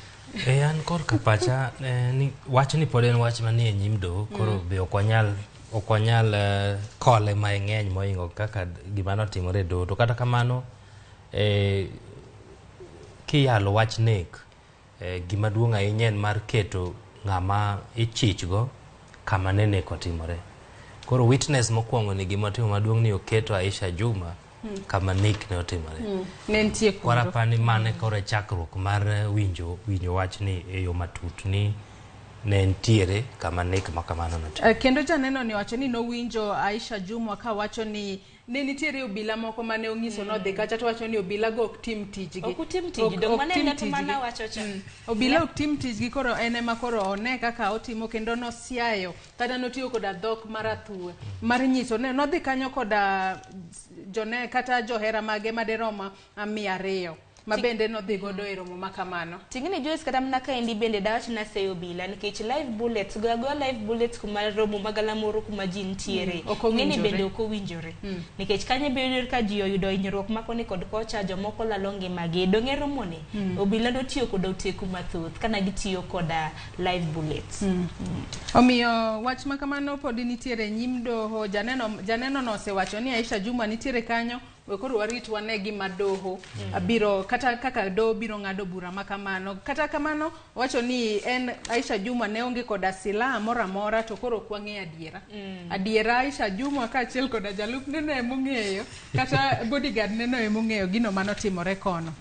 An korka pacha ni wach ni pod en wach manie nyim doho, koro be ok wanyal kole mang'eny mohingo kaka gima notimore e doho. To kata kamano kiyalo wach nek, gima duong' ahinya en mar keto ng'ama ichichgo kama ne nek otimore. Koro witness mokwongo ni gima otimo maduong' ni oketo Aisha Juma kama nek ne otimore. Ne nitie kuro. Koro apani mane koro e chakruok mar winjo wachni e yo matut ni ne nitiere kama nek ma kamano notimore. Kendo janeno ni wacho ni nowinjo Aisha Jumwa kawacho ni ne nitiere obila moko mane onyiso nodhi kacha to wacho ni obila go ok tim tijgi. Ok utim tijgi, dong' mane lep mana wacho cha. Obila ok tim tijgi, koro en ema koro one kaka otimo, kendo nosiayo kata notiyo koda dhok mar athuwe mar nyiso ne nodhi kanyo koda jone kata johera mage maderom 200 ma bende nodhi godo e romo ma kamano. Ting'ni Joyce kata mana kaendi bende dawach na seyo obila nikech live bullets go agoya live bullets kuma romo magalamoro kuma ji nitiere. Ng'eni bende ok owinjore. Nikech kanyo ibiro ka ji oyudo hinyruok ma koni kod kocha, jomoko lalo ngimagi. Dong' e romo ni obila notiyo koda oteku mathoth kana gitiyo koda live bullets. Omiyo wach ma kamano pod nitiere nyim doho. Janeno no osewacho ni Aisha Juma nitiere kanyo. We koro warit wane gima doho biro kata kaka doho biro ng'ado bura ma kamano. Kata kamano wacho ni en Aisha Juma ne onge koda silaha moro amora, to koro ok wang'eyo adiera. Adiera Aisha Juma kaachiel koda jalupne no emong'eyo, kata bodyguard ne no emong'eyo gino manotimore kono.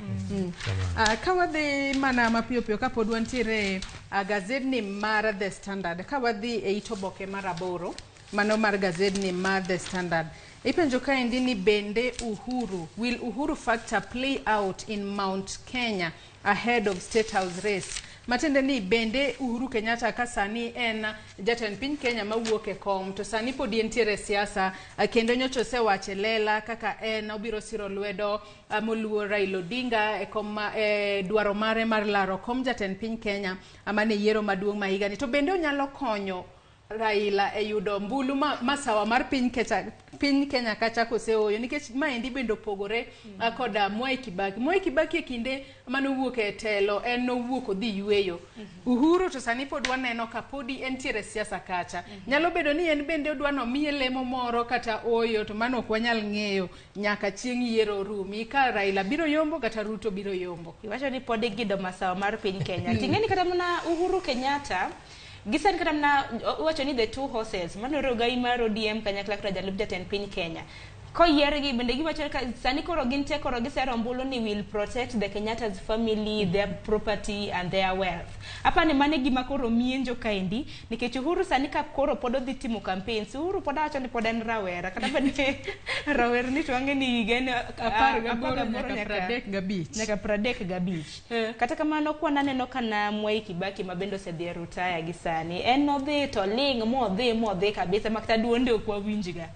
Ka wadhi mana mapiyo piyo kapod wantiere gazedni mar The Standard, ka wadhi e it oboke mar 8 mano mar gazedni mar The Standard, ipenjo kaendi ni bende Uhuru, will Uhuru factor play out in Mount Kenya ahead of State House race? Matiende ni bende Uhuru Kenyatta ka sani en jatend piny Kenya mawuok e kom, to sani pod entiere siasa, kendo nyocha osewacho lela kaka en obiro siro lwedo moluor Raila Odinga e kom dwaro mare mar laro kom jatend piny Kenya mane yiero maduong' ma higani. To bende onyalo konyo Raila e yudo mbulu masawa mar piny Kenya kacha koseoyo, nikech maendi bende opogore koda Mwai Kibaki. Mwai Kibaki e kinde manowuok e telo en nowuok odhi yweyo. Uhuru to sani pod waneno ka podi entiere siasa kacha. Nyalo bedo ni en bende odwa nomiye lemo moro kata oyo, to mano ok wanyal ng'eyo nyaka chieng' yiero rumi ka Raila biro yombo kata Ruto biro yombo. Iwacho ni pod igido masawa mar piny Kenya. Ting'eni kata mana Uhuru Kenyatta Gisan kata mana wacho ni the two horses mano Ogai mar ODM kanyakla kod jalup jatend piny Kenya. Koyiergi bende giwacho ka sani koro gin te koro gisero ombulu ni will protect the Kenyatta's family, their property and their wealth. Apani mane gima koro mienjo kaendi nikech Uhuru sani ka koro pod odhi timo campaigns, Uhuru pod wacho ni pod en rawera kata bende rawer ni to ang'e ni hige 18 nyaka 35. Nyaka 35. Kata kamano kwa naneno kana Mwai Kibaki ma bende osedhi e rutaya gi sani en nodhi to ling' modhi kabisa makata duonde ok wawinjga.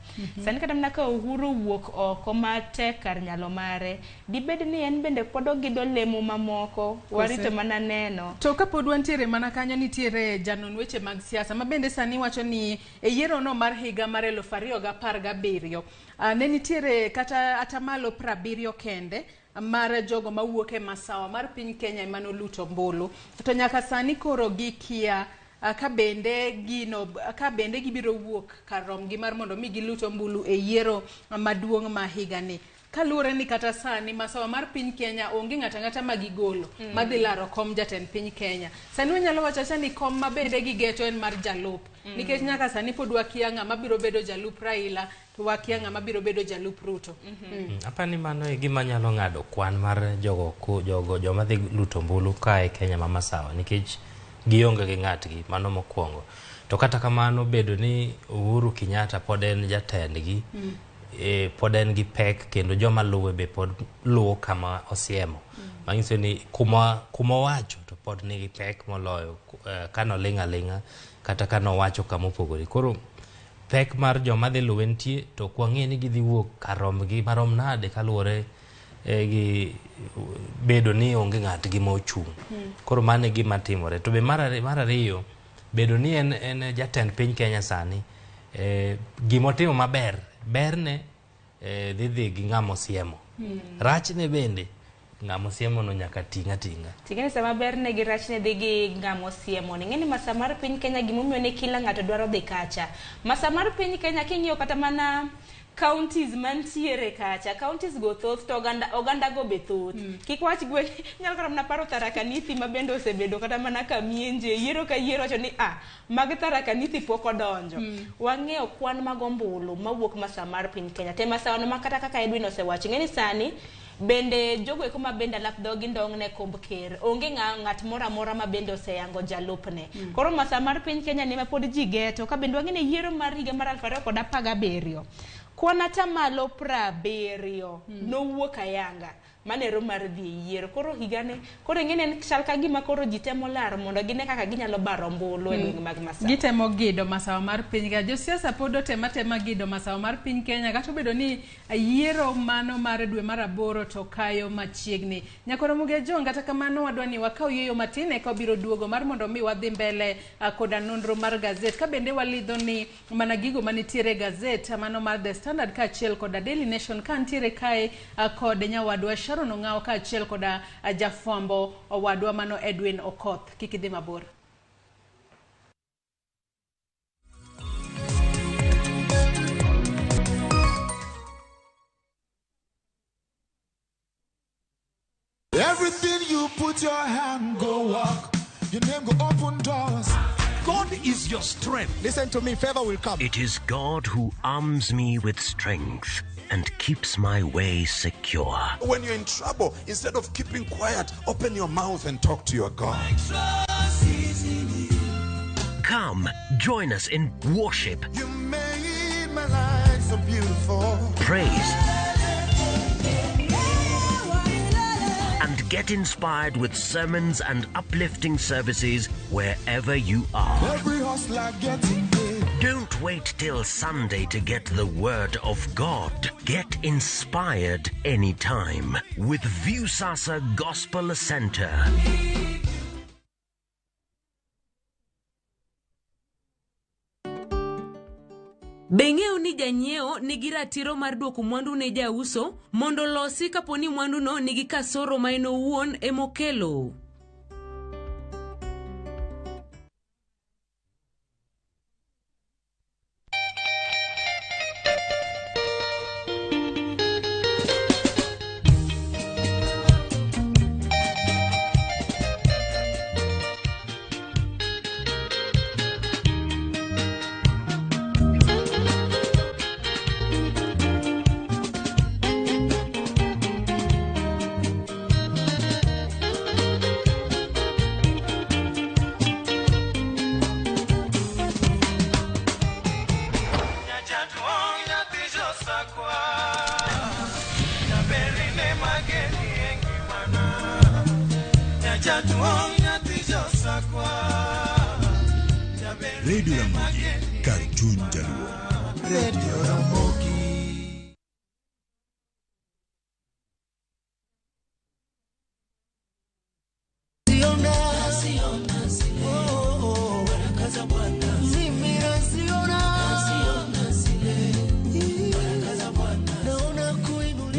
Sani kata mana ka Uhuru wuok oko matek kar nyalo mare, dibed ni en bende pod ogido lemo mamoko, warito mana neno. To kapod wantiere mana kanyo, nitiere janon weche mag siasa ma bende sani wacho ni e yiero no mar higa mar 2017 ne nitiere kata atamalo 70 kende mar jogo mawuok e masawa mar piny Kenya ema noluto ombulu. To nyaka sani koro gikia ka bende gino ka bende gibiro wuok kar romgi mar mondo mi gilut ombulu e yiero maduong' ma higani. Kaluwore ni kata sani masawa mar piny Kenya onge ng'ato ang'ata ma gigolo madhi laro kom jatend piny Kenya. Sani wanyalo wacho awacha ni kom ma bende gigeto en mar jalup. Nikech nyaka sani pod wakia ng'ama biro bedo jalup Raila to wakia ng'ama biro bedo jalup Ruto. Apani mano e gima nyalo ng'ado kwan mar jogo jogo joma dhi luto ombulu ka e Kenya ma masawa nikech gionge gi ng'atgi mano mokwongo. To kata kamano bedo ni Uhuru Kenyatta pod en jatendgi pod en gi pek kendo joma luwe be pod luwo kama osiemo. Manyiso ni kuma owacho to pod nigi pek moloyo kanoling' aling'a kata kanowacho kama opogore. Koro pek mar joma dhi luwe nitie to ok wang'e ni gidhi wuok kar romgi marom nade kaluwore gi bedo ni onge ng'atgi ma ochung'. Koro mano e gima timore. To be mar ariyo, bedo ni en jatend piny Kenya sani, gimotimo maber, berne dhi gi ng'ama osiemo. Rachne bende ng'ama osiemo no nyaka ting' ating'a. Ting'eni sama berne gi rachne dhi gi ng'ama osiemo. Ing'eni masa mar piny Kenya gimomiyo ne kila ng'ato dwaro dhi kacha. Masa mar piny Kenya king'iyo kata mana counties mantiere kacha, counties go thoth to oganda go be thoth. Kik wach gweng' nyalo kata mana paro Tharaka Nithi ma bende osebedo kata mana kamienje yiero ka yiero wacho ni mag Tharaka Nithi pok odonjo. Wang'eyo kwan mag ombulu mawuok masa mar piny Kenya. Te masawa no ma kata kaka Edwin osewacho, ing'eni sani bende jogo eko ma bende alap dhogi ndong' ne komb ker. Onge ng'at moro amora ma bende oseyango jalupne. Koro masa mar piny Kenya ni ma pod ji geto ka bende wang'e ni yiero mar higa mar 2017 kwan atamalo 70 nowuok ayanga manero mar dhi e yiero. Koro higane koro ing'eni en chal ka gima koro ji temo laro mondo gine kaka ginyalo baro ombulu e gwenge mag masawa. Gitemo gido masawa mar piny ka josiasa pod otema tema gido masawa mar piny Kenya kata obedo ni yiero mano mar dwe mar 8 to kayo machiegni. Nyakoro Mugejo, kata kamano wadwa ni wakaw yueyo matin eka wabiro duogo mar mondo mi wadhi mbele koda nonro mar gazet ka bende walidho ni mana gigo manitiere gazet mano mar The Standard kaachiel koda Daily Nation ka nitiere kae kod nyawadwa Sharon Ong'awo kaachiel koda jafwambo owadwa mano Edwin Okoth. Kik idhi mabor. Everything you put your hand go walk. Your name go open doors. God is your strength. Listen to me, favor will come. It is God who arms me with strength and keeps my way secure. When you're in trouble, instead of keeping quiet, open your mouth and talk to your God. Come, join us in worship. You made my life so beautiful. Praise. And get inspired with sermons and uplifting services wherever you are. Every hustler getting paid. Don't wait till Sunday to get the word of God. Get inspired anytime with Viusasa Gospel Center. Be ing'eyo ni janyiewo nigi ratiro mar duoko mwandu ne jauso mondo losi kapo ni mwanduno nigi kasoro ma en owuon emokelo? Radio Ramogi, kar chuny jaluo. Radio Ramogi.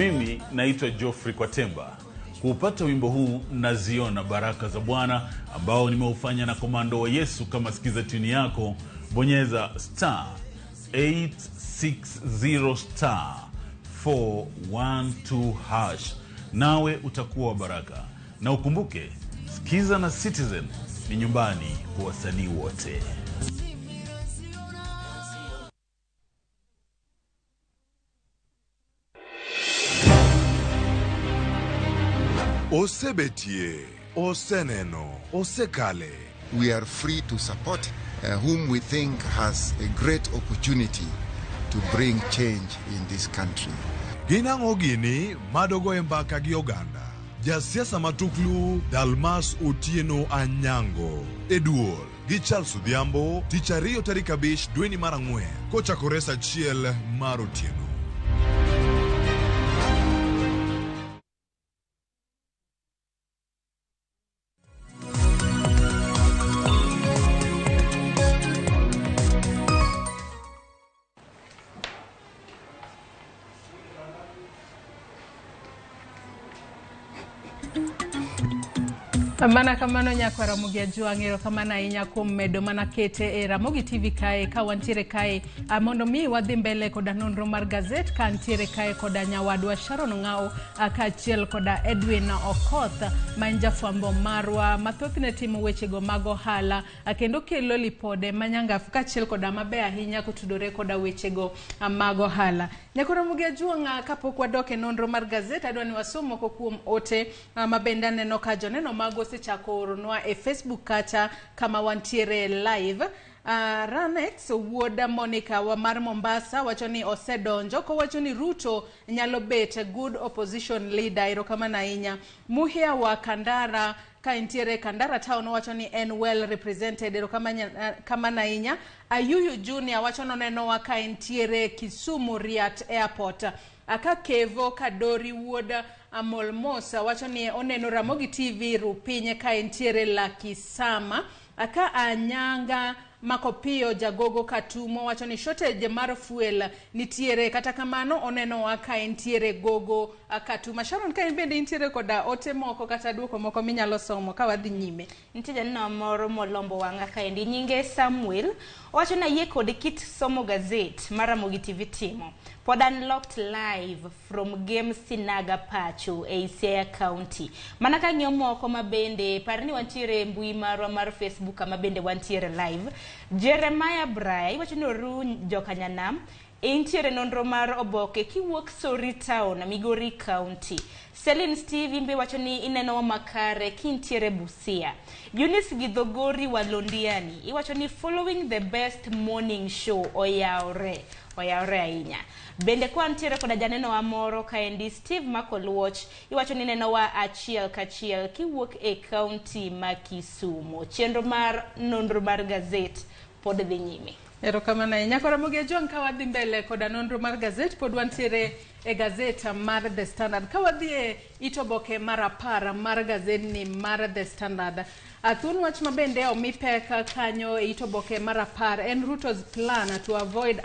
Mimi naitwa Geoffrey Kwatemba. Kuupata wimbo huu Naziona Baraka za Bwana ambao nimeufanya na Komando wa Yesu kama sikiza tuni yako, bonyeza star 860 star 412 hash, nawe utakuwa wa baraka. Na ukumbuke, Sikiza na Citizen ni nyumbani kwa wasanii wote. Osebetie, oseneno, osekale. We are free to support whom we think has a great opportunity to bring change in this country. Gin ang'o gini madogo e mbaka gi oganda? Jasiasa matuklu Dalmas Otieno Anyango e duol gi Charles Odhiambo tich ariyo tarik 5 dweni mar 4 kochakore saa 1 mar otieno. Mana kamano nyakwa Ramogi Ajwang', erokamano ahinya kuom medo mana kete e Ramogi TV kae ka wantiere kae mondo mi wadhi mbele koda nonro mar gazet ka ntiere kae koda nyawadwa Sharon Ong'ao kaachiel koda Edwin Okoth ma en jafwambo marwa mathothne timo wechego mag ohala kendo kelo lipode manyangafu kaachiel koda maber ahinya kotudore koda wechego mag ohala. Nyakwa Ramogi Ajwang', kapok wadok e nonro mar gazet, adwa ni wasom moko kuom ote mabende aneno ka joneno mago osechako oronwa e Facebook kacha kama wantiere live. Ranex wuod Monica wa mar Mombasa wacho ni osedonjo kowacho ni Ruto nyalo bet good opposition leader. Erokamano ahinya. Muhia wa Kandara ka entiere Kandara town wacho ni en well represented. Erokamano ahinya. Ayuyu Junior wacho nonenowa ka entiere Kisumu Riat Airport. Aka Kevo Kadori wuod Amol Mosa wacho ni oneno Ramogi TV Rupinye ka entiere Lakisama. Aka Anyanga Makopio Jagogo Katumo wacho ni shortage mar fuel nitiere, kata kamano oneno ka entiere Gogo Katuma. Sharon, ka in bende intiere koda ote moko kata duoko moko minyalo somo ka wadhi nyime. Nitie janeno moro molombo wang'a kaendi, nyinge Samuel, owacho ni ayie kod kit somo gazet mar Ramogi TV timo. Pod unlocked live from Game Sinaga Pacho e Siaya County. Mana ka ng'iyo moko mabende, par ni wantiere mbui marwa mar Facebook kama bende wantiere live. Jeremiah Bray iwacho ni oru jokanyanam intiere nonro mar oboke kiwuok Sori Town, Migori County. Celine Steve imbe wacho ni ineno makare kintiere Busia. Eunice Githogori wa Londiani iwacho ni following the best morning show oyawre. Oyawre ahinya. Bende kwa ntiere koda janeno wa moro kaendi Steve Makoluoch iwacho ni neno wa achiel kachiel kiwuok e county ma Kisumu. Chenro mar nonro mar gazet pod dhi nyime. Erokamano ahinya. Nyakwa Ramogi Ajwang', ka wadhi mbele koda nonro mar gazet, pod wantiere e gazet mar The Standard. Ka wadhi e it oboke mar 10 mar gazetni mar The Standard, thuon wach mabende omi pek kanyo e it oboke mar 10 en Ruto's plan to avoid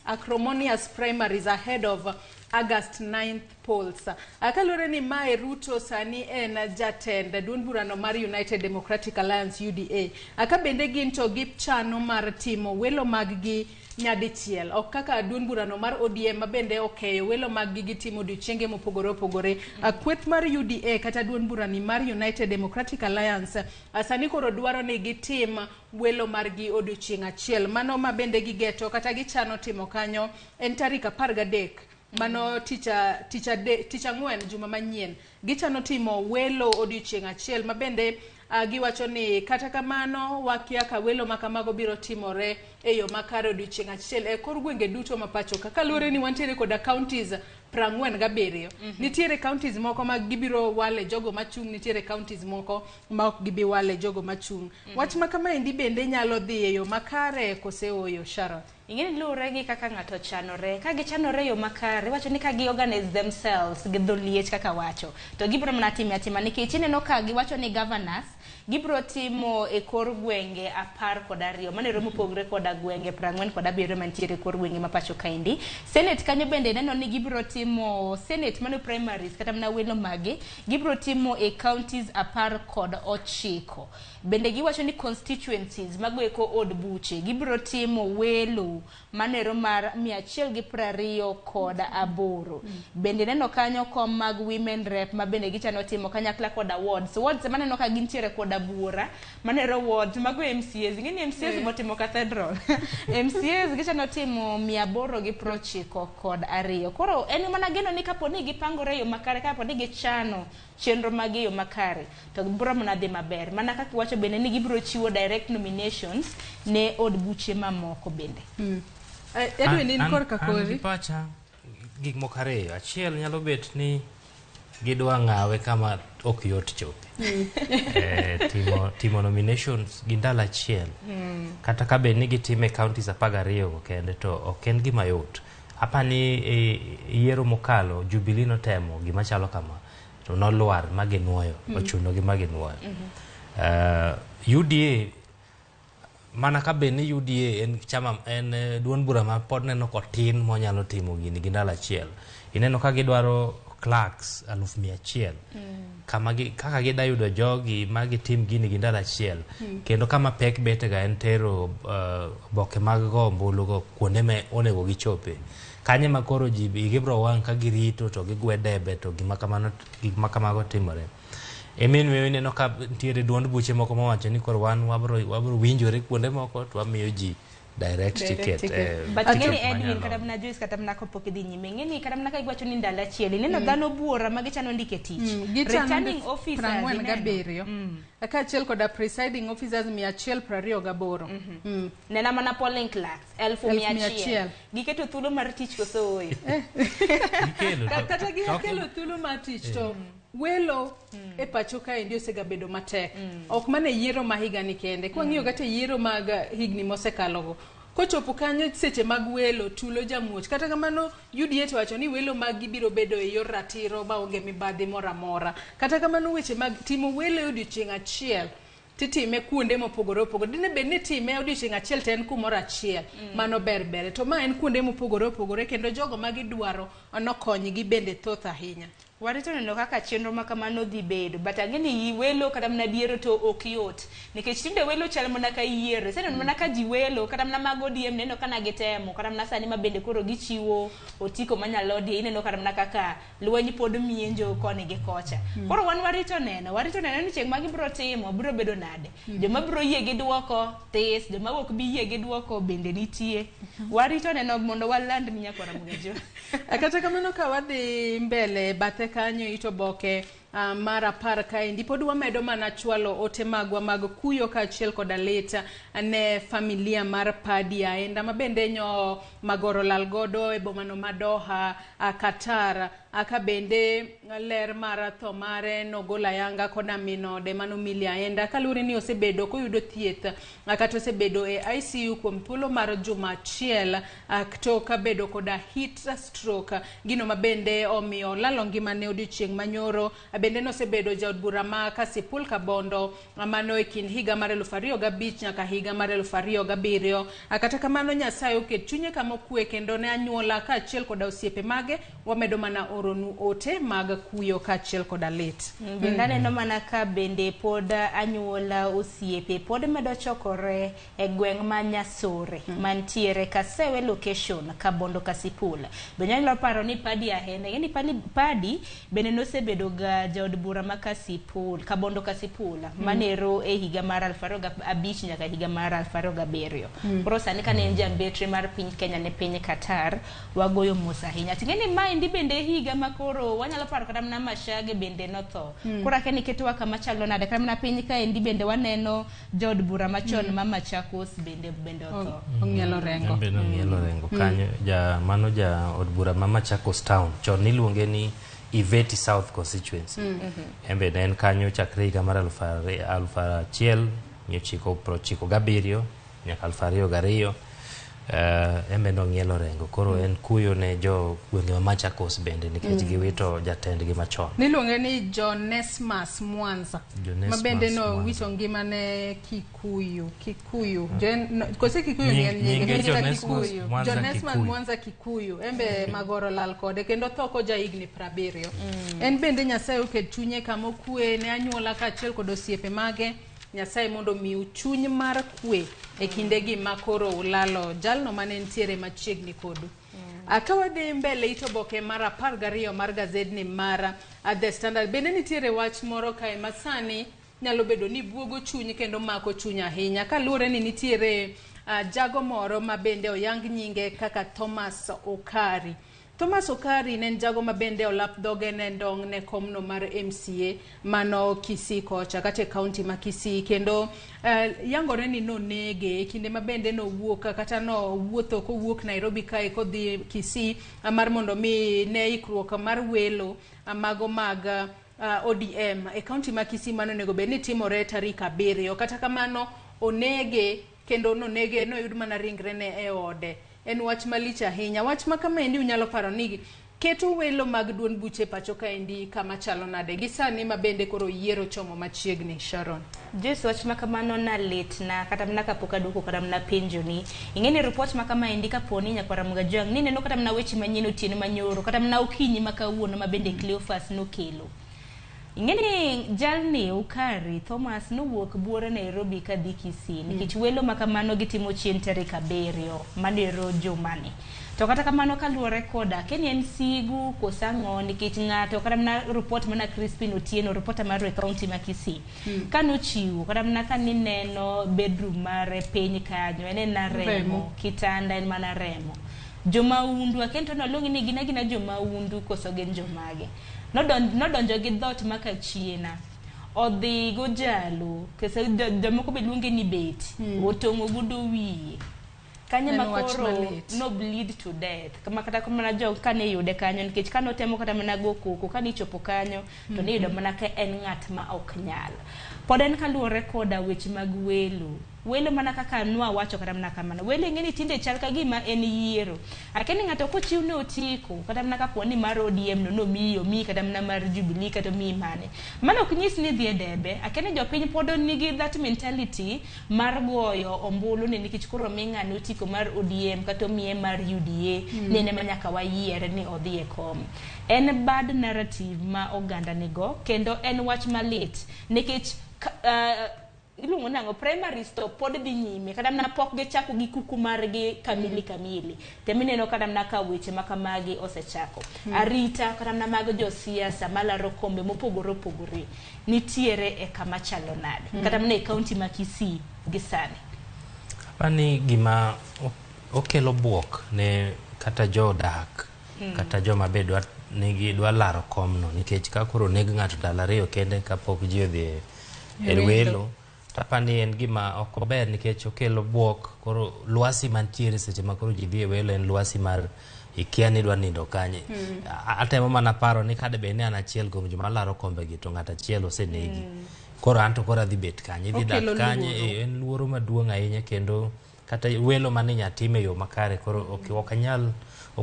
acrimonious primaries ahead of August 9th polls. Kaluwore ni mae Ruto sani en jatend duond burano mar United Democratic Alliance UDA. Ka bende gin to gichano mar timo welo mag gi nyadichiel, ok kaka duond burano mar ODM mabende okeyo welo mag gi gitimo odiochienge mopogore opogore. Kweth mar UDA kata duond burani mar United Democratic Alliance sani koro dwaro ni gitim welo margi odiochieng' achiel. Mano mabende gigeto kata gichano timo kanyo en tarik 13 mano tich ang'wen juma manyien. Gichano timo welo odiochieng' achiel mabende giwacho ni kata kamano wakia ka welo makamago biro timore e yo makare odiochieng' achiel e kor gwenge duto ma pacho ka. Kaluwore ni wantiere koda counties 47. Nitiere counties moko ma gibiro wale jogo machung', nitiere counties moko ma ok gibi wale jogo machung'. Wach ma kamaendi bende nyalo dhi e yo makare kose oyo, Sharon? Ing'e ni luwore gi kaka ng'ato chanore. Ka gichanore e yo makare, iwacho ni ka gi organize themselves gi dho liech kaka wacho, to gibiro mana time atima nikech ineno ka giwacho ni governors gibiro timo e kor gwenge 12. Mano ero mopogre koda gwenge 47 mantiere e kor gwenge ma pacho kaendi. Senate kanyo bende neno ni gibiro timo Senate mano primaries kata mana welo mage gibiro timo e counties 19. Bende giwacho ni constituencies mago eko od buche gibiro timo welo manero mar 128. Bende neno kanyo kom mag women rep ma bende gichano timo kanyakla koda wards. Wards maneno ka gintiere koda buora manero wards mago MCAs. Ing'e ni MCAs motimo cathedral. MCAs gichano timo 892. Koro en mana geno ni kapo ni gipangore e yo makare, kapo ni gichano chenro mag e yo makare, to biro mana dhi maber. Mana kaka iwacho bende ni gibiro chiwo direct nominations ne od buche mamoko bende. Edwin, in korka An gi kori. pacha gik moko ariyo. Achiel nyalo bet ni gidwa ng'awe kama ok yot chope. Timo nominations gi ndalo achiel. Kata ka bed ni gitime counties 12 go kende to ok en gima yot. Apani yiero mokalo Jubilee notemo gima chalo kama to nolwar ma ginuoyo, ochuno gi ma ginuoyo. UDA mana ka bed ni UDA en chama en duond bura ma pod neno kotin monyalo timo gini gi ndalo achiel. Ineno ka gidwaro clerks 100,000. Kama gi, kaka gida yudo jogi ma gitim gini gi ndalo achiel. Kendo kama pek bete ga en tero oboke mag go ombulu go kuonde ma onego gichope. Kanye ma koro ji igi biro wang' ka girito to gigwe debe to gima kamano, gik ma kamago timore. Emin ineno ka nitiere duond buche moko mawacho ni koro wan wabro winjore kuonde moko to wamiyo ji direct ticket. But Ticket ing'eni Edwin, manyalo. kata mana Joyce, kata mana kapok idhi nyime, ing'eni kata mana ka giwacho ni ndalo achiel, ineno dhano buora ma gichano ndike tich. Gichano Returning ndiko officers, 47. ineno? Kaachiel koda presiding officers 128. Nena mana polling clerks, 100,000. 100,000. Giketo thuolo mar tich koso ooyo? Gikelo Kata gikelo thuolo mar tich to welo e pacho kaendi osegabedo matek. Ok mana e yiero ma higani kende. Kwang'iyo kata e yiero mag higni mosekalogo, kochopo kanyo seche mag welo tulo jamuoch. Kata kamano UDA to wacho ni welo mag gi biro bedo e yor ratiro maonge mibadhi moro amora. Kata kamano weche mag timo welo e odiochieng' achiel titime kuonde mopogore opogore. Dine bed ni itime odiochieng' achiel to en kumoro achiel, mano ber bere. To ma en kuonde mopogore opogore kendo jogo ma gidwaro nokonygi bende thoth ahinya. Warito neno kaka chenro ma kamano dhi bedo, but ang'e ni welo kata mana diero to ok yot, nikech tinde welo chal mana ka yiero. Iseneno mana ka ji welo, kata mana mag ODM neno ka gitemo, kata mana sani ma bende koro gichiwo otiko manyalo die, ineno kata mana kaka lweny pod mienjo koni gi kocha. Koro wan warito neno ni chieng' ma gibiro timo biro bedo nade. Joma biro yie gi duoko this, joma ok bi yie gi duoko bende nitie. Warito neno mondo waland ni nyakwara Mugejo. Kata kamano ka wadhi mbele bathe kanyo ito boke mar 10 kaendi pod wamedo mana chwalo ote magwa mag kuyo kaachiel koda lit ne familia mar Padi Aenda ma bende nyo magoro lal godo e bomano ma Doha, Qatar, ka bende ler mar tho mare nogolo ayanga koda min ode mano Milly Aenda kaluwore ni osebedo koyudo thieth kata osebedo e ICU kuom thuolo mar juma achiel tok bedo koda heat stroke, gino ma bende omiyo lalo ngimane odiochieng' manyoro. Bende nosebedo jaod bura ma Kasipul Kabondo mano e kind higa mar 2005 nyaka higa mar 2007. Kata kamano Nyasaye oket chunye kama okwe kendo ne anyuola kaachiel koda osiepe mage wamedo mana oronu ote mag kuyo kaachiel koda lit. Bende aneno mana ka bende pod anyuola osiepe pod medo chokore e gweng' ma Nyasore mantiere Kasewe location Kabondo Kasipul. Bende anyalo paro ni Padi Ahenda, ing'e ni Padi bende nosebedo ga jaod bura ma Kasipul, Kabondo Kasipul, manero e higa mar 2005 nyaka higa mar 2007. Koro sani kane en jambetre mar piny Kenya ne piny Qatar, wagoyo mos ahinya. Ting'e ni maendi bende higa ma koro wanyalo paro kata mana Mashage bende notho. Koro akia ni ketowa kama chalo nade, kata mana piny kaendi bende waneno jaod bura machon ma Machakos bende otho. Ong'ielo rengo. Bende ong'ielo rengo kanyo, mano ja od bura ma Machakos town, chon niluonge ni Iveti South constituency. En bende en kanyo chakre higa mar 1997 nyaka 2002. Embe nong'ielo rengo. Koro en kuyo ne jo gwenge ma Machakos bende nikech giwito jatendgi machon. Niluonge ni Jonesmas Mwanza. Jonesmas ma bende Mwanza. nowito ngimane Kikuyu. Kikuyu. No, kose Kikuyu ni en nyinge Nyinge kata Jonesmas Kikuyu. Mwanza Jonesmas Kikuyu. Mwanza Kikuyu. Embe magoro lal kode kendo tho koja higni 70. En bende Nyasaye oket chunye kama okwe ne anyuola kaachiel kod osiepe mage. Nyasaye mondo omiu chuny mar kwe e kindegi ma koro ulalo jalno mane nitiere machiegni kodu. Ka wadhi mbele it oboke mar 12 mar gazedni mar The Standard, bende nitiere wach moro kae ma sani nyalo bedo ni buogo chuny kendo mako chuny ahinya kaluwore ni nitiere jago moro ma bende oyang nyinge kaka Thomas Okari. Thomas Okari ne en jago ma bende olap dhoge ne ndong' ne komno mar MCA mano Kisii kocha kata e kaunti ma Kisii kendo yangore ni nonege e kinde ma bende nowuok kata nowuotho kowuok Nairobi kae kodhi Kisii mar mondo mi ne ikruok mar welo mago mag ODM e kaunti ma Kisii mano onego bed ni timore tarik 7. Kata kamano onege kendo nonege noyud mana ringrene e ode. En wach malich ahinya. Wach ma kamaendi unyalo paro ni keto welo mag duond buche pacho kaendi kama chalo nade gi sani ma bende koro yiero chomo machiegni, Sharon? Joyce, wach ma kamano na litna kata mana kapok aduoko kata mana penjo ni. Ing'e ni report ma kamaendi kaponi nyakwara Mugajwang' ni neno kata mana weche manyien otieno manyoro kata mana okinyi ma kawuono ma bende Cleophas nokelo. Ing'e ni jalni Ukari Thomas nowuok buore Nairobi kadhi Kisii nikech welo ma kamano gitimo chien tarik 7 mano ero jumani. To kata kamano kaluwore koda keni en sigu koso ang'o nikech ng'ato kata mana report mana Crispin Otieno reporter mar e kaunti ma Kisii kanochiwo kata mana kanineno bedroom mare piny kanyo en ena remo kitanda en mana remo. Jomaundu akia to noluongi ni gin agina jomaundu koso gin jomage. Nodonjo gi dhoot ma kachiena odhi gojalo kese jomoko be luonge ni beti otong'o godo wiye kanyo ma koro no bleed to death kama kata mana jo kane yude kanyo nikech kane otemo kata mana go koko kane ichopo kanyo to ne yudo mana ka en ng'at ma ok nyal. Pod en kaluwore koda weche mag welo. Welo mana kaka nwa wacho kata mana kamano. Welo ing'e ni tinde chal ka gima en yiero. Akia ni ng'ato kochiw ne otiko kata mana kapo ni mar ODM no nomiyi omiyi kata mana mar Jubilee kata omiyi mane. Mano ok nyis ni idhi e debe. Akia ni jopiny pod nigi that mentality mar goyo ombulu ni nikech koro omi ng'ane otiko mar ODM kata omiye mar UDA ni en ema nyaka wayiere ni odhi e kom. En bad narrative ma oganda nigo kendo en wach malit nikech iluongo nang'o primary stop pod dhi nyime kata mana pok gichako gi kuku margi kamili kamili temineno kata mana ka weche ma kamagi osechako. Arita kata mana mag josiasa malaro kombe mopogore opogore nitiere e kama chalo nade kata mana e kaunti ma Kisii gi sani. Apani gima okelo buok ne kata jodak kata joma be dwa laro komno nikech ka koro oneg ng'ato ndalo 2 kende kapok ji odhi e welo. Apani en gima ok ober nikech okelo buok koro lwasi mantiere seche ma koro ji dhi e welo en lwasi mar ikia ni idwa nindo kanye. Atemo mana paro ni kade bed ni an achiel kuom joma laro kombegi to ng'at achiel osenegi. Koro an to koro adhi bet kanye, idhi dak kanye, en luoro maduong' ahinya kendo kata welo mane inya time e yo makare koro ok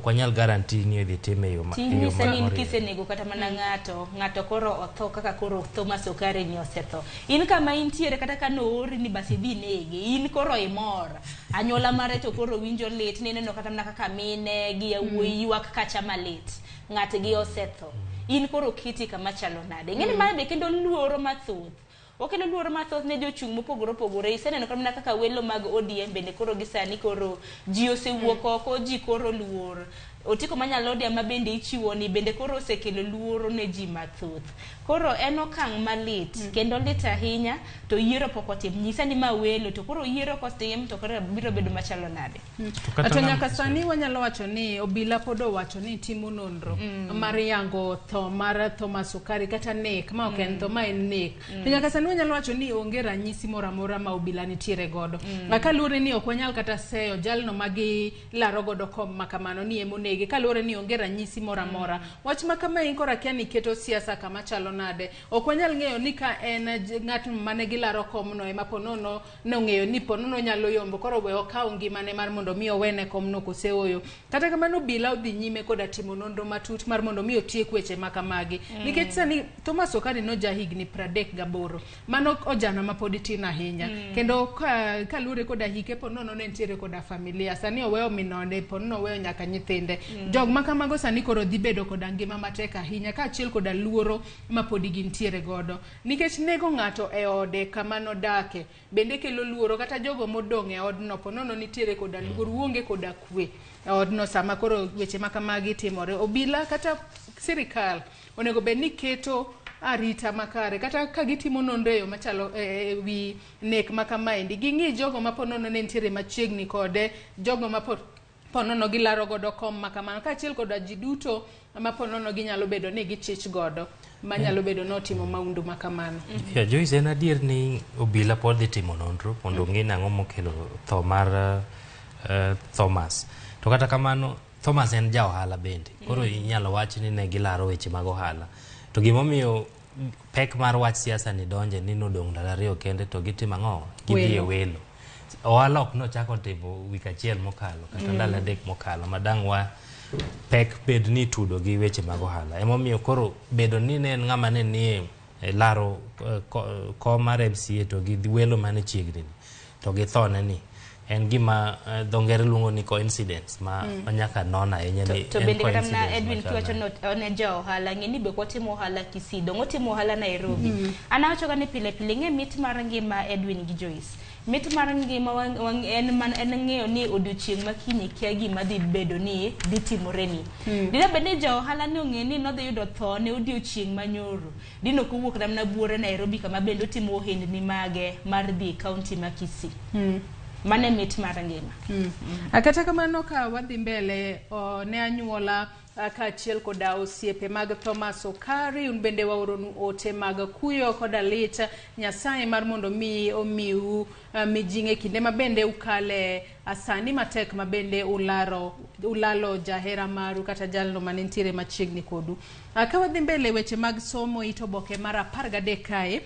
wanyal guarantee ni idhi time e yo Tinyise ni in kisenego kata mana ng'ato koro otho kaka koro Thomas Okari ni osetho. In kama intiere kata ka noori ni bas idhi nege, in koro imor. Anyuola mare to koro winjo lit, nineno kata mana kaka mine gi yawuoyi ywak kacha malit. Ng'atgi osetho. In koro kiti kama chalo nade. Ing'e ni mae be kendo luoro mathoth. Okelo luoro mathoth ne jochung' mopogore opogore. Iseneno kata mana kaka welo mag ODM bende koro gi sani koro ji osewuok oko, ji koro luor. Otiko manyalo ODM ma bende ichiwo ni bende koro osekelo luoro ne ji mathoth. Koro en okang' malit kendo lit ahinya to yiero pok otim. Nyisa ni ma welo to koro yiero kotim to koro biro bedo machalo nade. To nyaka sani wanyalo wacho ni obila pod owacho ni timo nonro mar yango tho mar Thomas Okari kata nek ma ok en tho ma en nek. To nyaka sani wanyalo wacho ni onge ranyisi moro amora ma obila nitiere godo. Kaluwore ni ok wanyal kata seyo jalno ma gilaro godo kom ma kamano ni emo nonege kaluwore ni onge ranyisi moro amora. Wach ma kama in koro akia ni keto siasa kama chalo nade. Ok wanyal ng'eyo ni ka en ng'at mane gilaro komno ema ponono nong'eyo ni ponono nyalo yombo koro we okaw ngimane mar mondo mi owene komno kose oyo. Kata kamano obila odhi nyime koda timo nonro matut mar mondo mi otiek weche ma kamagi. Nikech sani Thomas Okari no ja higni 38. Mano ojana ma pod tin ahinya. Kendo kaluwore koda hike ponono ne nitiere koda familia. Sani oweyo minode, ponono oweyo nyaka nyithinde. Jok ma kamago sani koro dhi bedo koda ngima matek ahinya kaachiel koda luoro ma podi gintiere godo. Nikech nego ng'ato e ode kama nodake bende kelo luoro kata jogo modong' e odno ponono nitiere koda luoro, uonge koda kwe e odno sama koro weche ma kamagi timore. Obila kata sirikal onego bed ni keto arita makare kata ka gitimo nonro e yo machalo e wi nek ma kamaendi ging'i jogo ma ponono ne nitiere machiegni kode, jogo ma ponono gilaro godo kom ma kamano kaachiel koda ji duto ma ponono ginyalo bedo ni gichich godo manyalo bedo ni otimo maundu ma kamano. Yeah, Joyce, en adier ni obila pod dhi timo nonro mondo ong'e ni ang'o mokelo tho mar Thomas. To kata kamano, Thomas en ja ohala bende. Koro inyalo wach ni ne gilaro weche mag ohala. To gimomiyo pek mar wach siasa ni donje ni nodong' ndalo 2 kende to gitimo ang'o? Gidhi e welo. Ohala ok nochako timo wik achiel mokalo kata ndalo 3 mokalo madang' wa pek bed ni tudo gi weche mag ohala. Emomiyo koro bedo ni ne en ng'ama ne nie laro kom mar MCA to gi welo mane chiegni ni to githone ni en gima dho ngere luongo ni coincidence ma nyaka non ahinya ni to bende kata mana Edwin kiwacho ni ne ja ohala ng'e ni be otimo ohala Kisii dong otimo ohala Nairobi. An awacho ga ni pile pile ng'e mit mar ngima Edwin gi Joyce. Mit mar ngima en ng'eyo ni odiochieng' ma kiny kia gima dhi bedo ni dhi timoreni. Dine bed ni ja ohala ni ong'e ni nodhi yudo tho ne odiochieng' manyoro. Dino kowuok namna buore Nairobi kama bende otimo ohendni mage mar dhi county ma Kisii. Mane mit mar ngima. Kata kamano ka wadhi mbele ne anyuola kaachiel koda osiepe mag Thomas Okari, un bende waoronu ote mag kuyo koda lit. Nyasaye mar mondo mi omiu mijing'e kinde ma bende ukale sani matek ma bende ulalo jahera maru kata jalno mane nitiere machiegni kodu. Ka wadhi mbele weche mag somo ito oboke mar 13 kae,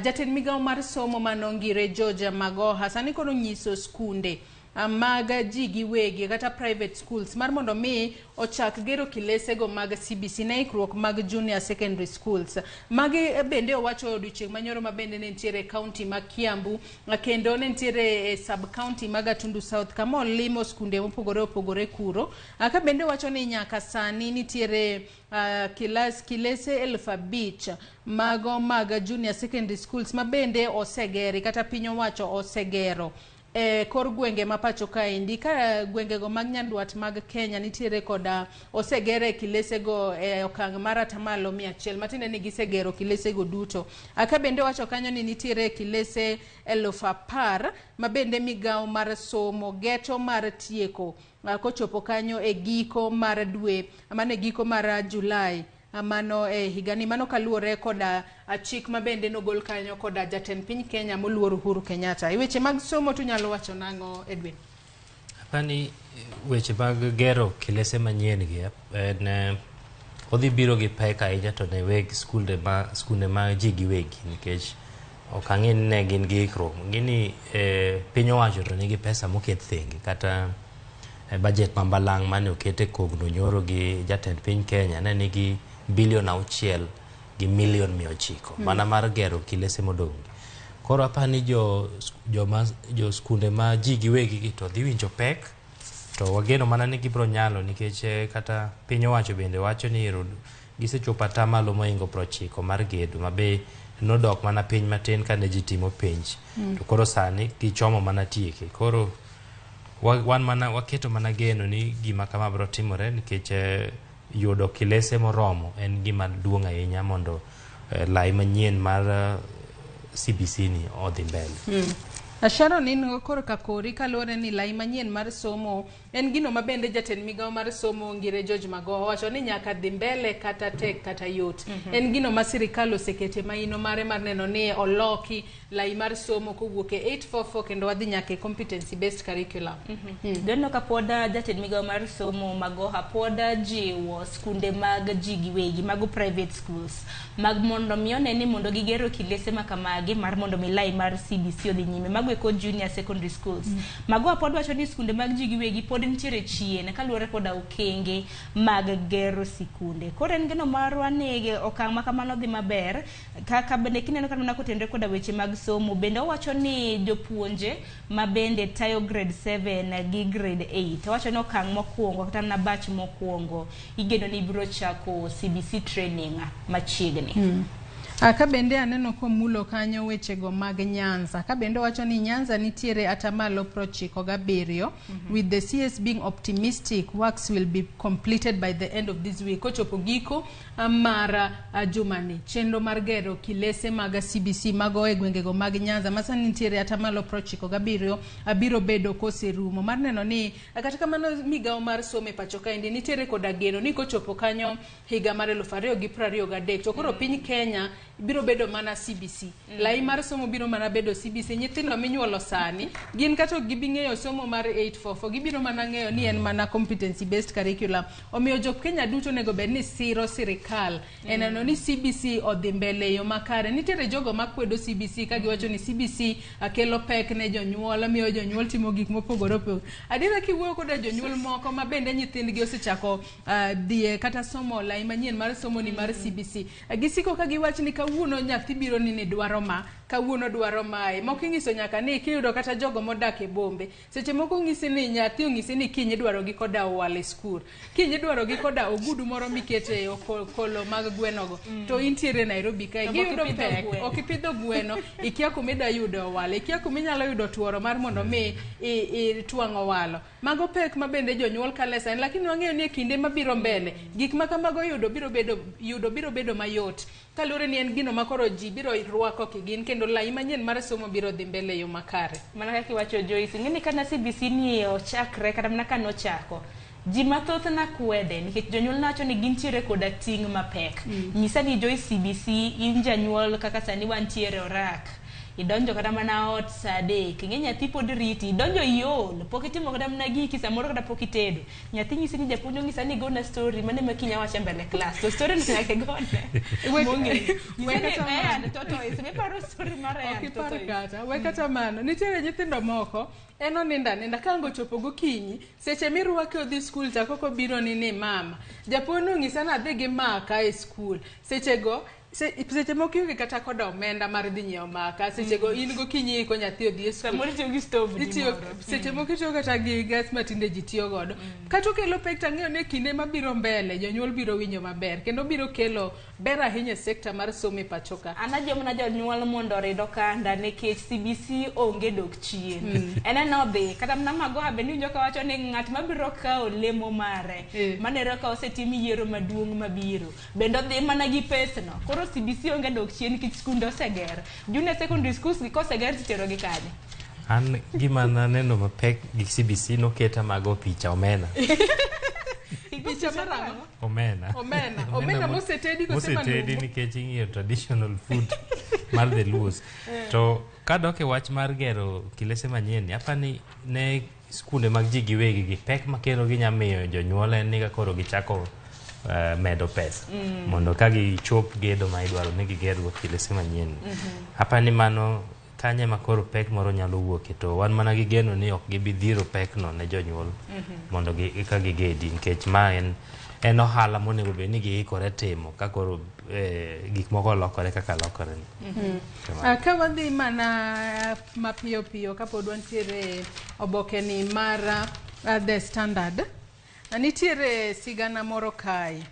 jatend migawo mar somo manongire George Magoha sani koro nyiso skunde mag ji giwegi kata private schools mar mondo mi ochak gero kilesego mag CBC ne ikruok mag junior secondary schools. Magi bende owacho odiochieng' manyoro ma bende ne nitiere county ma Kiambu kendo ne nitiere e sub county ma Gatundu South kama olimo skunde mopogore opogore kuro. Ka bende owacho ni nyaka sani nitiere kilese 5,000 mago mag junior secondary schools ma bende osegeri kata piny owacho osegero e kor gwenge ma pacho kaendi. Ka gwengego mag nyandwat mag Kenya nitiere koda osegere kilesego e okang' mar atamalo 100 matiende ni gisegero kilesego duto. Ka bende wacho kanyo ni nitiere kilese 10,000 ma bende migawo mar somo geto mar tieko kochopo kanyo e giko mar dwe mano e giko mar Julai mano e higani. Mano kaluwore koda chik ma bende nogol kanyo koda jatend piny Kenya moluor Uhuru Kenyatta. E weche mag somo to nyalo wacho nang'o Edwin? Apani weche mag gero kilese manyien gi en odhi biro gi pek ahinya to ne weg skunde ma ji giwegi nikech ok ang'e ni ne gin gi ikruok. Gini piny owacho to nigi pesa moket thenge kata budget ma balang' mane oket e kogno nyoro gi jatend piny Kenya ne nigi bilion 6 gi milion 900 mana mar gero kilese modong'. Koro apani jo skunde ma ji giwegi gi to dhi winjo pek to wageno mana ni gibiro nyalo nikech kata piny owacho bende wacho ni gisechopo atamalo mohingo 90 mar gedo ma be nodok mana piny matin kane ji timo penj. To koro sani gichomo mana tieke. Koro wan mana waketo mana geno ni gima kama biro timore nikech yudo kilese moromo en gima duong' ahinya mondo lai manyien mar CBC ni odhi mbele. Sharon, in korka kori kaluwore ni lai manyien mar somo en gino ma bende jatend migawo mar somo Ngire George Magoha owacho ni nyaka dhi mbele kata tek kata yot. En gino ma sirikal osekete maino mare mar neno ni oloki lai mar somo kowuok e 844 kendo wadhi nyaka e competency based curriculum. Joneno ka pod jatend migawo mar somo Magoha pod jiwo skunde mag ji giwegi, mago private schools, mag mondo mi one ni mondo gigero kilese makamagi mar mondo mi lai mar CBC odhi nyime, mago eko junior secondary schools. Magoha pod wacho ni skunde mag ji giwegi pod nitiere chien kaluwore koda okenge mag gero sikunde. Koro en geno marwa ni okang' ma kamano dhi maber. Kaka bende kineno kata mana kotenore koda weche mag somo, bende owacho ni jopuonje ma bende tayo grade 7 gi grade 8, owacho ni okang' mokwongo kata mana batch mokwongo igeno ni biro chako CBC training machiegni. Ka bende aneno komulo kanyo wechego mag Nyanza. Ka bende owacho ni Nyanza nitiere atamalo 97, with the CS being optimistic works will be completed by the end of this week. Kochopo giko mar jumani, chenro mar gero kilese mag CBC mago e gwengego mag Nyanza ma sani nitiere atamalo 97 biro bedo koserumo. Mar neno ni kata kamano migawo mar somo e pacho kaendi nitiere koda geno ni kochopo kanyo higa mar 2023 to koro piny Kenya biro bedo mana CBC. Lai mar somo biro mana bedo CBC. Nyithindo minyuolo sani gin kata ok gibi ng'eyo somo mar 844, gibiro mana ng'eyo ni en mana competency based curriculum. Omiyo jo Kenya duto onego bed ni siro sirikal e neno ni CBC odhi mbele e yo makare. Nitiere jogo makwedo CBC ka giwacho ni CBC kelo pek ne jonyuol, miyo jonyuol timo gik mopogore opogore. Adiera kiwuoyo koda jonyuol moko ma bende nyithindgi osechako dhie kata somo lai manyien mar somo ni mar CBC, gisiko ka giwacho ni kawuono nyathi biro ni dwaro ma, kawuono dwaro mae. Moko ing'iso nyaka ni kiyudo kata jogo modak e bombe, seche moko ong'isi ni nyathi ong'isi ni kiny idwaro gi koda owal e skul, kiny idwaro gi koda ogudu moro mikete e kolo mag gwenogo, to intiere Nairobi kae, giyudo pek, ok ipidho gweno, ikia kuma ida yudo owalo, ikia kuma inyalo yudo tuoro mar mondo mi itwang' owalo. Mago pek ma bende jonyuol kale sani, lakini wang'eyo ni e kinde mabiro mbele gik ma kamago yudo biro bedo mayot kaluwore ni en gino ma koro ji biro rwako kigin kendo lai manyien mar somo biro dhi mbele e yo makare. Mana kaka iwacho Joyce, ing'e ni kana CBC ni ochakre kata mana kanochako, ji mathoth nakwede nikech jonyuol nawacho ni gintiere koda ting' mapek. Nyisa ni Joyce, CBC in janyuol kaka sani wantiere orak, idonjo kata mana ot saa 3, ing'e nyathi pod riti, idonjo iol, pok itimo kata mana giki, samoro kata pok itedo. Nyathi nyisi ni japuonj onyisa ni gona story, mane ma kiny awacho mbele klas, to story no nyaka igone. Mong'e. Nyisa ni Ian Tortoise, miparo story mar Ian Tortoise. Kata, we kata mano, nitiere nyithindo moko, en oninda aninda ka ang' ochopo gokinyi, seche mirwake odhi skul cha koko biro ni mama, japuonj nonyisa ni adhi gi maka e skul. Sechego seche moko ionge kata koda omenda mar dhi nyiewo maka, sechego in gokinyi iko nyathi odhi e skul. Samoro itiyo gi stove ni moro. Seche moko itiyo kata gi gas ma tinde ji tiyo godo. Kata okelo pek to ang'eyo ni e kinde mabiro mbele jonyuol biro winjo maber kendo biro kelo ber ahinya e sekta mar somo e pacho ka. An ajiwo mana jonyuol mondo orid okanda nikech CBC onge dok chien. En enodhi kata mana Magoha bende iwinjo kawacho ni ng'at mabiro kawo lemo mare manero ka osetim yiero maduong' mabiro bende odhi mana gi pesno. Koro CBC onge dok chien nikech skunde oseger. Junior secondary schools gi koseger titero gi kanye? An gima naneno mapek gi CBC noketa mago picha omena. Picha mar ang'o? Omena. Omena. Omena mosetedi kose mosetedi manumu? Nikech ing'iyo traditional food mar the Luos. To kadok e wach mar gero kilese manyien ni, apani ne skunde mag ji giwegi gi pek makendo ginya miyo jonyuol en ni ka koro gichako medo pesa mondo ka gichop gedo ma idwaro ni gigergo kilese manyien. Apani mano kanye ma koro pek moro nyalo wuoke, to wan mana gi geno ni ok gibi dhiro pekno ne jonyuol mondo eka gigedi, nikech ma en ohala monego bed ni giikore timo ka koro gik moko olokore kaka lokore ni. Ka wadhi mana mapiyo piyo kapod wantiere oboke ni mar The Standard, nitiere sigana moro kae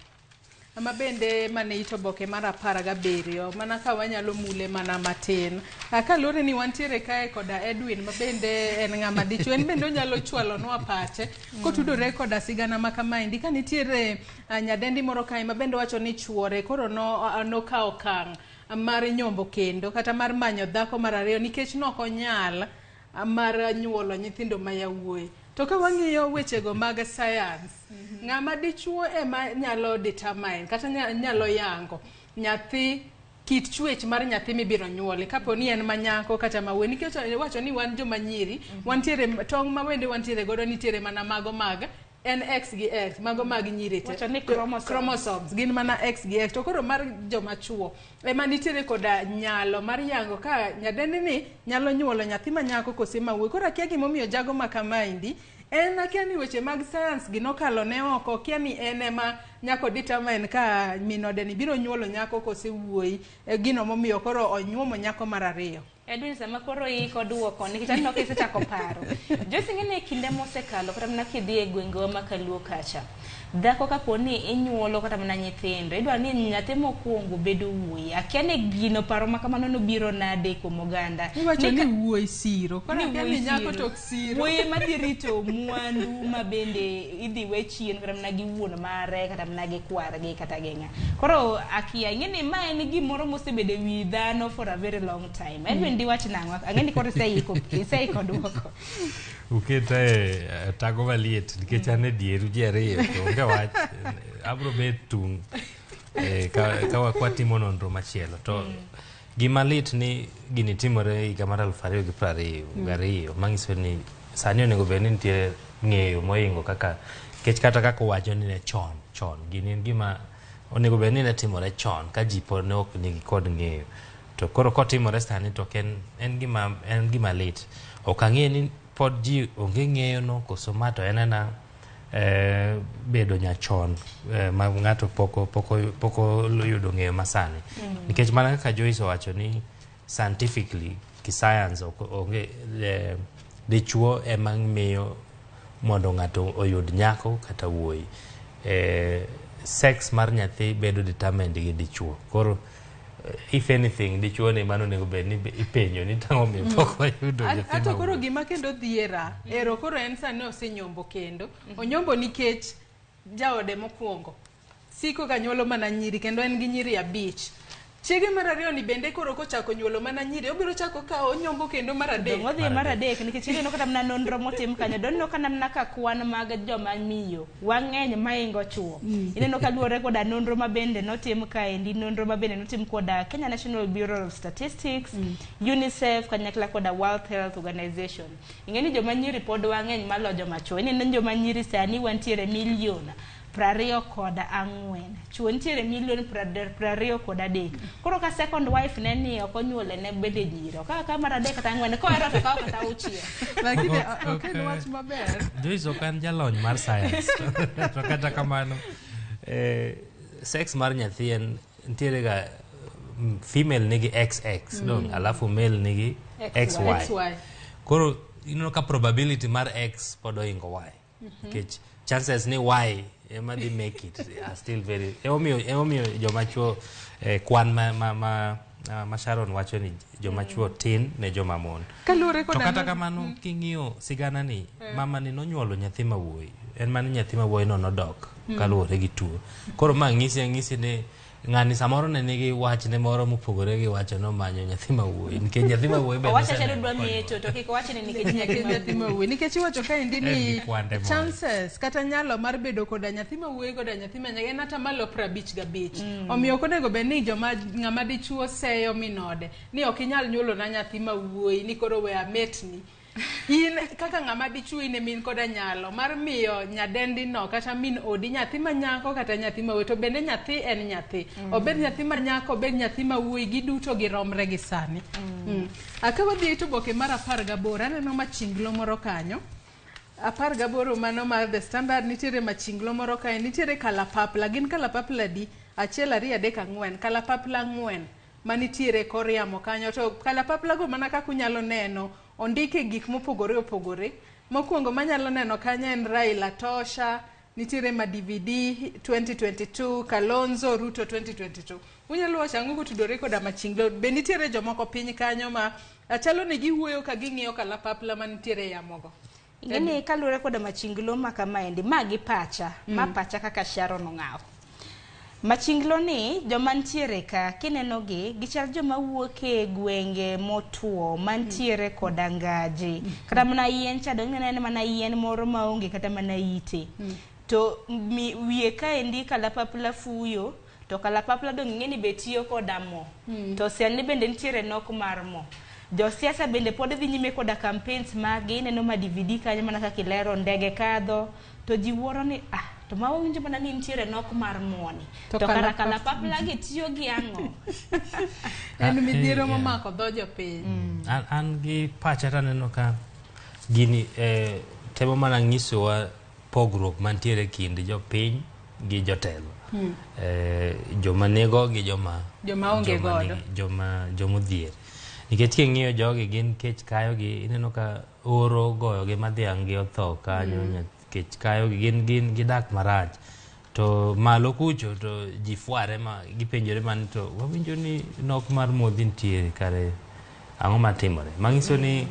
ma bende mane it oboke mar 17, mana ka wanyalo mule mana matin. Kaluwore ni wantiere kae koda Edwin ma bende en ng'ama dichuo, en bende onyalo chwalonwa pache kotudore koda sigana ma kamaendi. Ka nitiere nyadendi moro kae ma bende wacho ni chuore koro nokawo okang' mar nyombo kendo kata mar manyo dhako mar ariyo nikech nokonyal mar nyuolo nyithindo ma yawuoyi. To ka wang'iyo wechego mag science, ng'ama dichuo ema nyalo determine kata nyalo yango nyathi kit chwech mar nyathi mibiro nyuoli kapo ni en manyako kata mawuoyi, nikech wacho ni wan joma nyiri wantiere tong' ma wende wantiere godo nitiere mana mago mag en X gi X, mago mag nyiri te. Wacho ni chromosomes. Chromosomes gin mana X gi X. To koro mar joma chuo ema nitiere koda nyalo mar yango ka nyadendi ni nyalo nyuolo nyathi ma nyako kose ma wuoyi. Koro akia gimomiyo jago ma kamaendi en akia ni weche mag science gi nokalo ne oko, akia ni en ema nyako determine ka min ode ni biro nyuolo nyako kose wuoyi, e gino momiyo koro onyuomo nyako mar ariyo. Edwin, sama koro iiko duoko nikech aneno ka isechako paro. Joyce, ing'e ni e kinde mosekalo kata mana kidhi e gwengewa ma Kaluo kacha, dhako kapo ni inyuolo kata mana nyithindo, idwaro ni nyathi mokwongo bedo wuoyi. Akia ni gino paro ma kamano nobiro nade kuom oganda. Iwacho ni wuoyi siro, koro Ni akia ni wuoyi nyako siro. to ok siro. Wuoyi madhi rito mwandu ma bende idhi we chien kata mana gi wuon mare kata mana gi kwargi kata gi ng'a. Koro akia, ing'e ni ma en gimoro mosebedo e wi dhano for a very long time. Edwin, diwach nang'o? Ang'e ni koro iseiko, iseiko duoko. Uketa e tago maliet nikech an e dieru ji ariyo to onge wach, abro bet tung' ka watimo nonro machielo. To gima lit ni gini timore higa mar 2022, manyiso ni sani onego bed ni nitie ng'eyo mohingo kaka, nikech kata kaka owacho ni ne chon chon gini en gima onego bed ni ne timore chon ka ji pod ne ok nigi kod ng'eyo. To koro kotimore sani to ok en gima lit. Ok ang'e ni pod ji onge ng'eyo no koso ma to en ena bedo nyachon ma ng'ato pok oyudo ng'eyo masani. Nikech mana kaka Joyce owacho ni scientifically ki science ok onge dichuo ema miyo mondo ng'ato oyud nyako kata wuoyi. Sex mar nyathi bedo determined gi dichuo. Koro if anything dichuo ni mano onego bed ni ipenjo ni tang'o omiyo pok wayudo nyathi Ato ma koro wuoyi. gima kendo dhiera, ero koro en sani osenyombo kendo. Onyombo nikech jaode mokwongo siko ka nyuolo mana nyiri kendo en gi nyiri 5. Chiege mar ariyo ni bende koro kochako nyuolo mana nyiri, obiro chako ka onyombo kendo mar adek. Dong' odhi mar adek nikech ineno kata mana nonro motim kanyo, doneno kata mana ka kwan mag joma miyo wang'eny maingo chuo. Ineno ka luwore koda nonro ma bende notim kaendi, nonro ma bende notim koda Kenya National Bureau of Statistics, UNICEF kanyakla koda World Health Organization. Ing'e ni joma nyiri pod wang'eny maloyo joma chuo. Ineno ni joma nyiri sani wantiere milion 24. Chuo nitiere milion 23. Koro ka second wife ne ni ok onyuole ne bende nyiri. Okawo ka mar 3 kata 4, kohero to okawo kata 6. Lakini ok en wach maber. Joyce ok en jalony mar science. To kata kamano, sex mar nyathi en nitiere ga female nigi XX, dong, alafu male nigi XY. XY. Koro ineno ka probability mar X pod ohingo Y. Nikech chances ni Y ema dhi make it are still very, emomiyo joma chuo kwan ma Sharon wacho ni joma chuo tin ne joma mon. Kaluwore To koda kata kamano king'iyo sigana ni mama ni nonyuolo nyathi ma wuoyi, en mana nyathi ma wuoyi no nodok kaluwore gi tuo. Koro ma ng'isi ni ng'ani samoro ne nigi wachne moro mopogore gi wacho nomanyo nyathi ma wuoyi, nikech nyathi ma wuoyi bende Owacho achiel oseneno odwa konyuol. mecho to kik owach ni nikech nyathi ma nyathi ma wuoyi. Nikech iwacho kaendi En ni gi kwande moro. chances kata nyalo mar bedo koda nyathi ma wuoyi koda nyathi ma nyako en atamalo 55. Omiyo ok onego bed ni joma ng'ama dichuo seyo minode ni ok inyal nyuolo na nyathi ma wuoyi ni koro we ametni. In kaka ng'ama dichuo in e min koda nyalo mar miyo nyadendi no kata min odi nyathi ma nyako kata nyathi ma wuoyi, to bende nyathi en nyathi. Obed nyathi ma nyako, obed nyathi ma wuoyi, giduto giromre gi sani. Ka wadhi to oboke mar 18, aneno machinglo moro kanyo. 18 mano mar The Standard, nitiere machinglo moro kae, nitiere kalapapla. Gin kalapapla di? 1, 2, 3, 4. Kalapapla 4 manitiere kor yamo kanyo. To kalapapla go mana kaka unyalo neno, ondike gik mopogore opogore. Mokwongo manyalo neno kanyo en Raila Tosha, nitiere ma DVD 2022, Kalonzo Ruto 2022. Unyalo wacho ang'o kotudore koda machinglo? Be nitiere jomoko piny kanyo ma chalo ni giwuoyo ka ging'iyo kalapapla manitiere e yamogo? Ing'e ni kaluwore koda machinglo ma kamaendi, ma gi pacha, ma pacha kaka Sharon Ong'awo. Machinglo ni joma ntiere ka kineno gi gichal joma wuok e gwenge motuo mantiere koda ngaji. Kata mana yien cha dong ineno mana yien moro maonge kata mana ite. To wiye kaendi kalapapla fuyo to kalapapla dong ing'e ni be tiyo koda mo. To sani bende nitiere nok mar mo. Josiasa bende pod dhi nyime koda campaigns maggi ineno ma DVD kanyo mana kaka ilero ndege kadho to ji wuoro ni ah to ma wawinjo mana ni nitiere nok mar mo ni. To To kara kalapapla- kalapapla gi tiyo gi ang'o? En Ah, midhiero yeah. momako dho jopiny. An gi pacha taneno ka gini temo mana nyisowa pogruok mantiere kind jopiny gi jotelo. Joma nigo gi joma Joma onge joma godo. Joma odhier. Nikech king'iyo jogi gin kech kayogi, ineno ka oro goyogi ma dhiang' gi otho kanyo, kech kayogi, gin gidak marach. To malo kucho to ji fware ma gipenjore mani to wawinjo ni nok mar modhi nitie kare ang'o matimore. Manyiso ni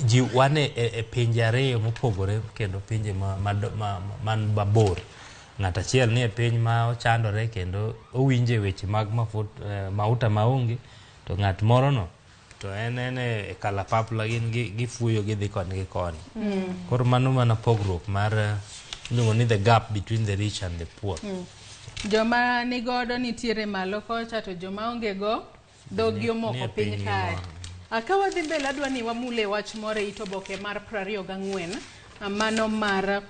ji wan e pinje ariyo mopogore kendo pinje man mabor. Ng'at achiel ni e piny ma ochandore kendo owinje weche mag mauta maonge, to ng'at moro no to en e kalapapla gin gifuyo gidhi koni gi koni. Koro mano mana pogruok mar iluongo ni the gap between the rich and the poor. Joma nigodo nitiere malo kocha to joma onge go dhogi omoko Nie piny piny kae. moro. Ka wadhi mbele adwa ni wamule wach moro e it oboke mar 24, mano mar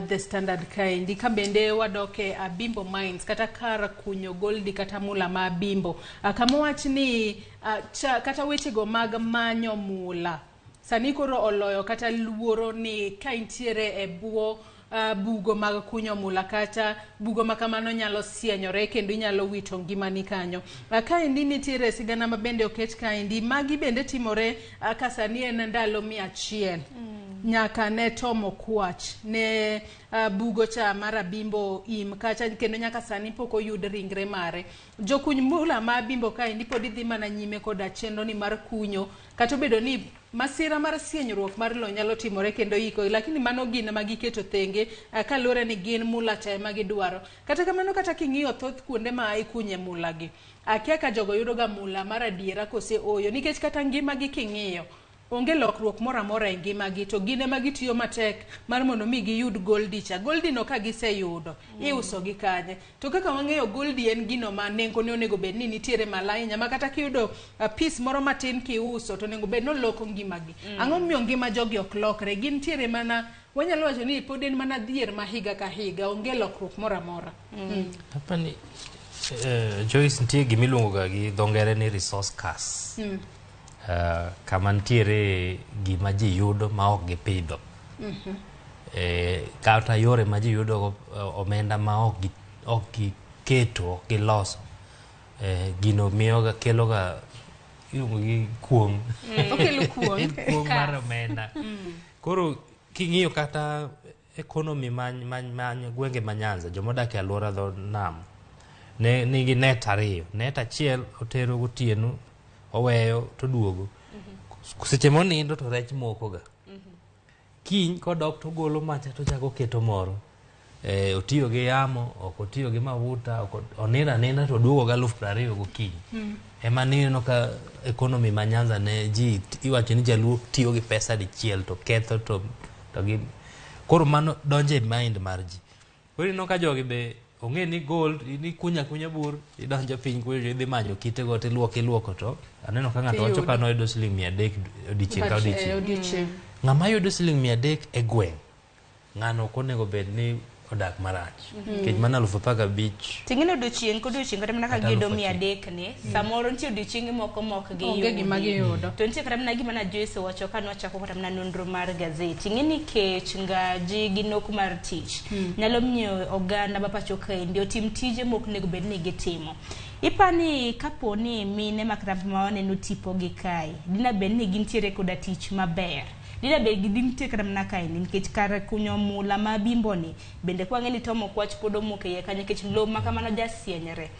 The Standard kaendi ka bende wadok e Abimbo Mines kata kar kunyo goldi kata mula ma Abimbo. Kama wach ni kata wechego mag manyo mula sani koro oloyo kata luoro ni ka intiere e bwo bugo mag kunyo mula kata bugo ma kamano nyalo sienyore kendo inyalo wito ngimani kanyo. Kaendi nitiere sigana ma bende oket kaendi, magi bende timore ka sani en ndalo 100. Nyaka ne Tom Okwach ne bugo cha mar Abimbo im kacha kendo nyaka sani pok oyud ringre mare. Jokuny mula ma Abimbo kaendi pod dhi mana nyime koda chenro ni mar kunyo kata obedo ni masira mar sienyruok mar lowo nyalo timore kendo iko, lakini mano gin ma giketo thenge kaluwore ni gin mula cha ema gidwaro. Kata kamano kata king'iyo thoth kuonde ma ikunye mula gi, akia ka jogo yudo ga mula mar adiera kose ooyo, nikech kata ngima gi king'iyo onge lokruok moro amora e ngimagi to gin ema gitiyo matek mar mondo mi giyud goldi cha. Goldi no ka giseyudo, iuso gi kanye? To kaka wang'eyo goldi en gino ma nengone onego bed ni nitiere malo ahinya ma kata kiyudo piece moro matin kiuso to onego bed ni oloko ngimagi. Ang'o momiyo ngima jogi ok lokre? Gintiere mana, wanyalo wacho ni pod en mana dhier ma higa ka higa, onge lokruok moro amora. Apani Joyce, nitie gimiluongo ga gi dho ngere ni resource curse. Kama nitiere gima ji yudo ma ok gipidho. Kata yore ma ji yudo go omenda ma ok giketo, ok giloso. Gino miyoga, keloga iluongo gi kuong'. Okelo kuong'. En kuong' mar omenda. Koro king'iyo kata economy ma gwenge ma Nyanza, jomodak e alwora dho nam, ne nigi net ariyo. Net achiel otero gotieno, oweyo to duogo. Seche monindo to rech mokoga. Kiny kodok to ogolo macha to ochako oketo moro. Otiyo gi yamo, ok otiyo gi mafuta, onindo aninda to oduogo gi 20,000 gokinyi. Ema nineno ka economy ma Nyanza ne ji iwacho ni jaluo tiyo gi pesa dichiel to ketho to gi koro mano donjo e mind mar ji. Koro ineno ka jogi be ong'e ni gold ni kunya kunya bur idonjo piny kucho idhi manyo kitego tiluoko iluoko to aneno ka ng'ato wacho ka noyudo siling 300 odiochieng' ka odiochieng'. Ng'ama yudo siling 300 e gweng' ng'ano ok onego bed ni odak marach. Nikech mano 15,000. Ting'ino odiochieng' kodiochieng' kata mana ka Kata giyudo alufu mia achiel. adek ni, samoro nitie odiochienge moko ma ok giyudi. Onge gima giyudo. To nitie kata mana gima na Joyce owacho ka nwachako kata mana nonro mar gazeti. Ing'e ni kech, ngaji gi nok mar tich nyalo miyo oganda ma pacho kaendi otim tije ma ok onego bed ni gitimo. Ipani kapo ni mine ma kata ma waneno tipo gi kae, dina bed ni gintiere koda tich maber. Dina bed gi gintie kata mana kaendi nikech kar kunyo mula ma Abimbo ni bende kwang'e ni Tom Okwach pod omoko e iye kanyo nikech lowo ma kamano jasienyre.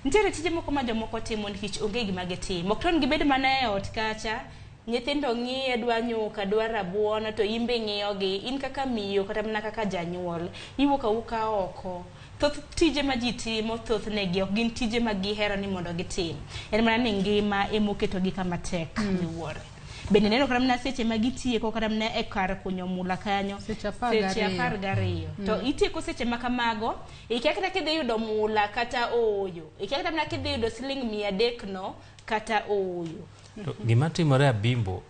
Nitiere tije moko ma jomoko timo nikech onge gima gitimo. Ok to gibed mana e ot kacha Nyithindo ng'iye dwa nyuka, dwa rabuon, to in be ing'iyogi. In kaka miyo kata mana kaka janyuol, iwuok awuoka oko. Thoth tije ma ji timo, thothne gi ok gin tije ma gihero ni mondo gitim. En mana ni ngima emoketogi kama tek miwuoro. Bende neno kata mana seche ma gitieko kata mana e kar kunyo mula kanyo. Seche apar Seche gariyo. 12. To itieko seche ma kamago, ikia kata kidhi yudo mula kata ooyo. Ikia kata mana kidhi yudo siling 300 no kata ooyo. To gima timore Abimbo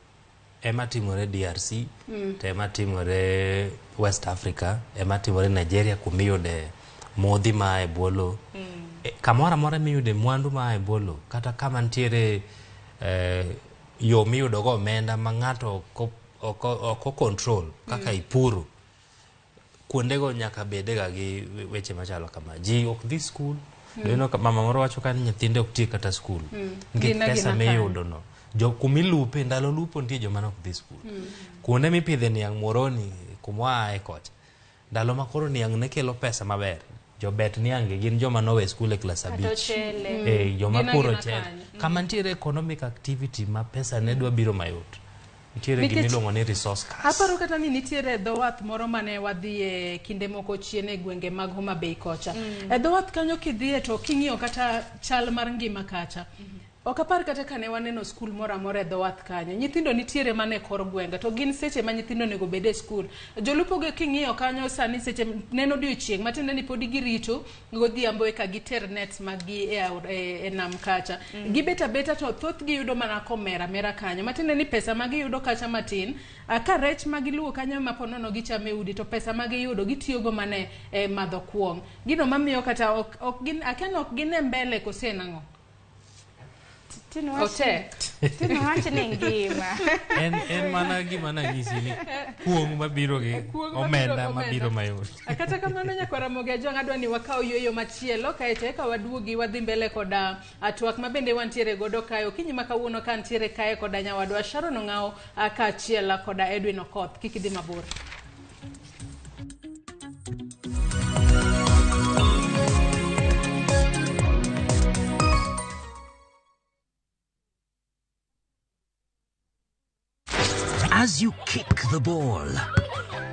ema timore DRC, to ema timore West Africa, ema timore Nigeria kumiyude modhi maa e bwo lowo. Kamoro amora miyude mwandu maa e bwo lowo, kata kama nitiere yo miyudo go omenda ma ng'ato ok control kaka ipuro, kuondego nyaka bedega gi weche machalo kama. Ji ok dhi skul. Ineno ka mama moro wacho ka ni nyithinde ok tie kata skul nikech Gin agina pesa kanyo. miyudo no. Jo kumilupe ndalo lupo nitie joma ne ok dhi skul. Kuonde mipidhe niang' Muhoroni kumwaaye kocha, ndalo ma koro niang' ne kelo pesa maber, jobet niang' gi gin joma nowe skul e klas Kata 5. ochele. Joma Gin puro agina ochele. kanyo. Kama nitiere economic activity ma pesa ne dwa biro mayot. Nitiere Nikech- gima iluongo ni resource curse. Aparo kata ni nitiere dho wath moro mane wadhiye kinde moko chien e gwenge mag Homa Bay kocha. E dho wath kanyo kidhiye to king'iyo kata chal mar ngima kacha. Ok apar kata kane waneno skul moro amora e dho wath kanyo. Nyithindo nitiere mana e kor gwenge to gin seche ma nyithindo onego bed e skul. Jolupo go king'iyo kanyo sani seche neno odiochieng' matiende ni podi girito godhiambo eka giter nets mag gi e nam kacha. Gibet abeta to thothgi yudo mana komera mera kanyo. Matiende ni pesa ma giyudo kacha matin, ka rech ma giluwo kanyo ma po nono gichamo e udi to pesa ma giyudo gitiyogo mana e madho kuong'. Gino mamiyo kata ok gin akia ni ok gine mbele kose nang'o. Tino wach Otek. Tino wach ni ngima. En mana gima nanyisi ni kuong' mabiro gi Kuong' mabiro omenda gi mabiro omenda. mayot. Kata kamano nyakwar Ramogi Ajwang' adwa ni wakaw yueyo machielo kaeto eka waduogi wadhi mbele koda twak ma bende wantiere godo kae okinyi ma kawuono ka ntiere kae koda nyawadwa Sharon Ong'awo kaachiel koda Edwin Okoth. Kik idhi mabor. As you kick the ball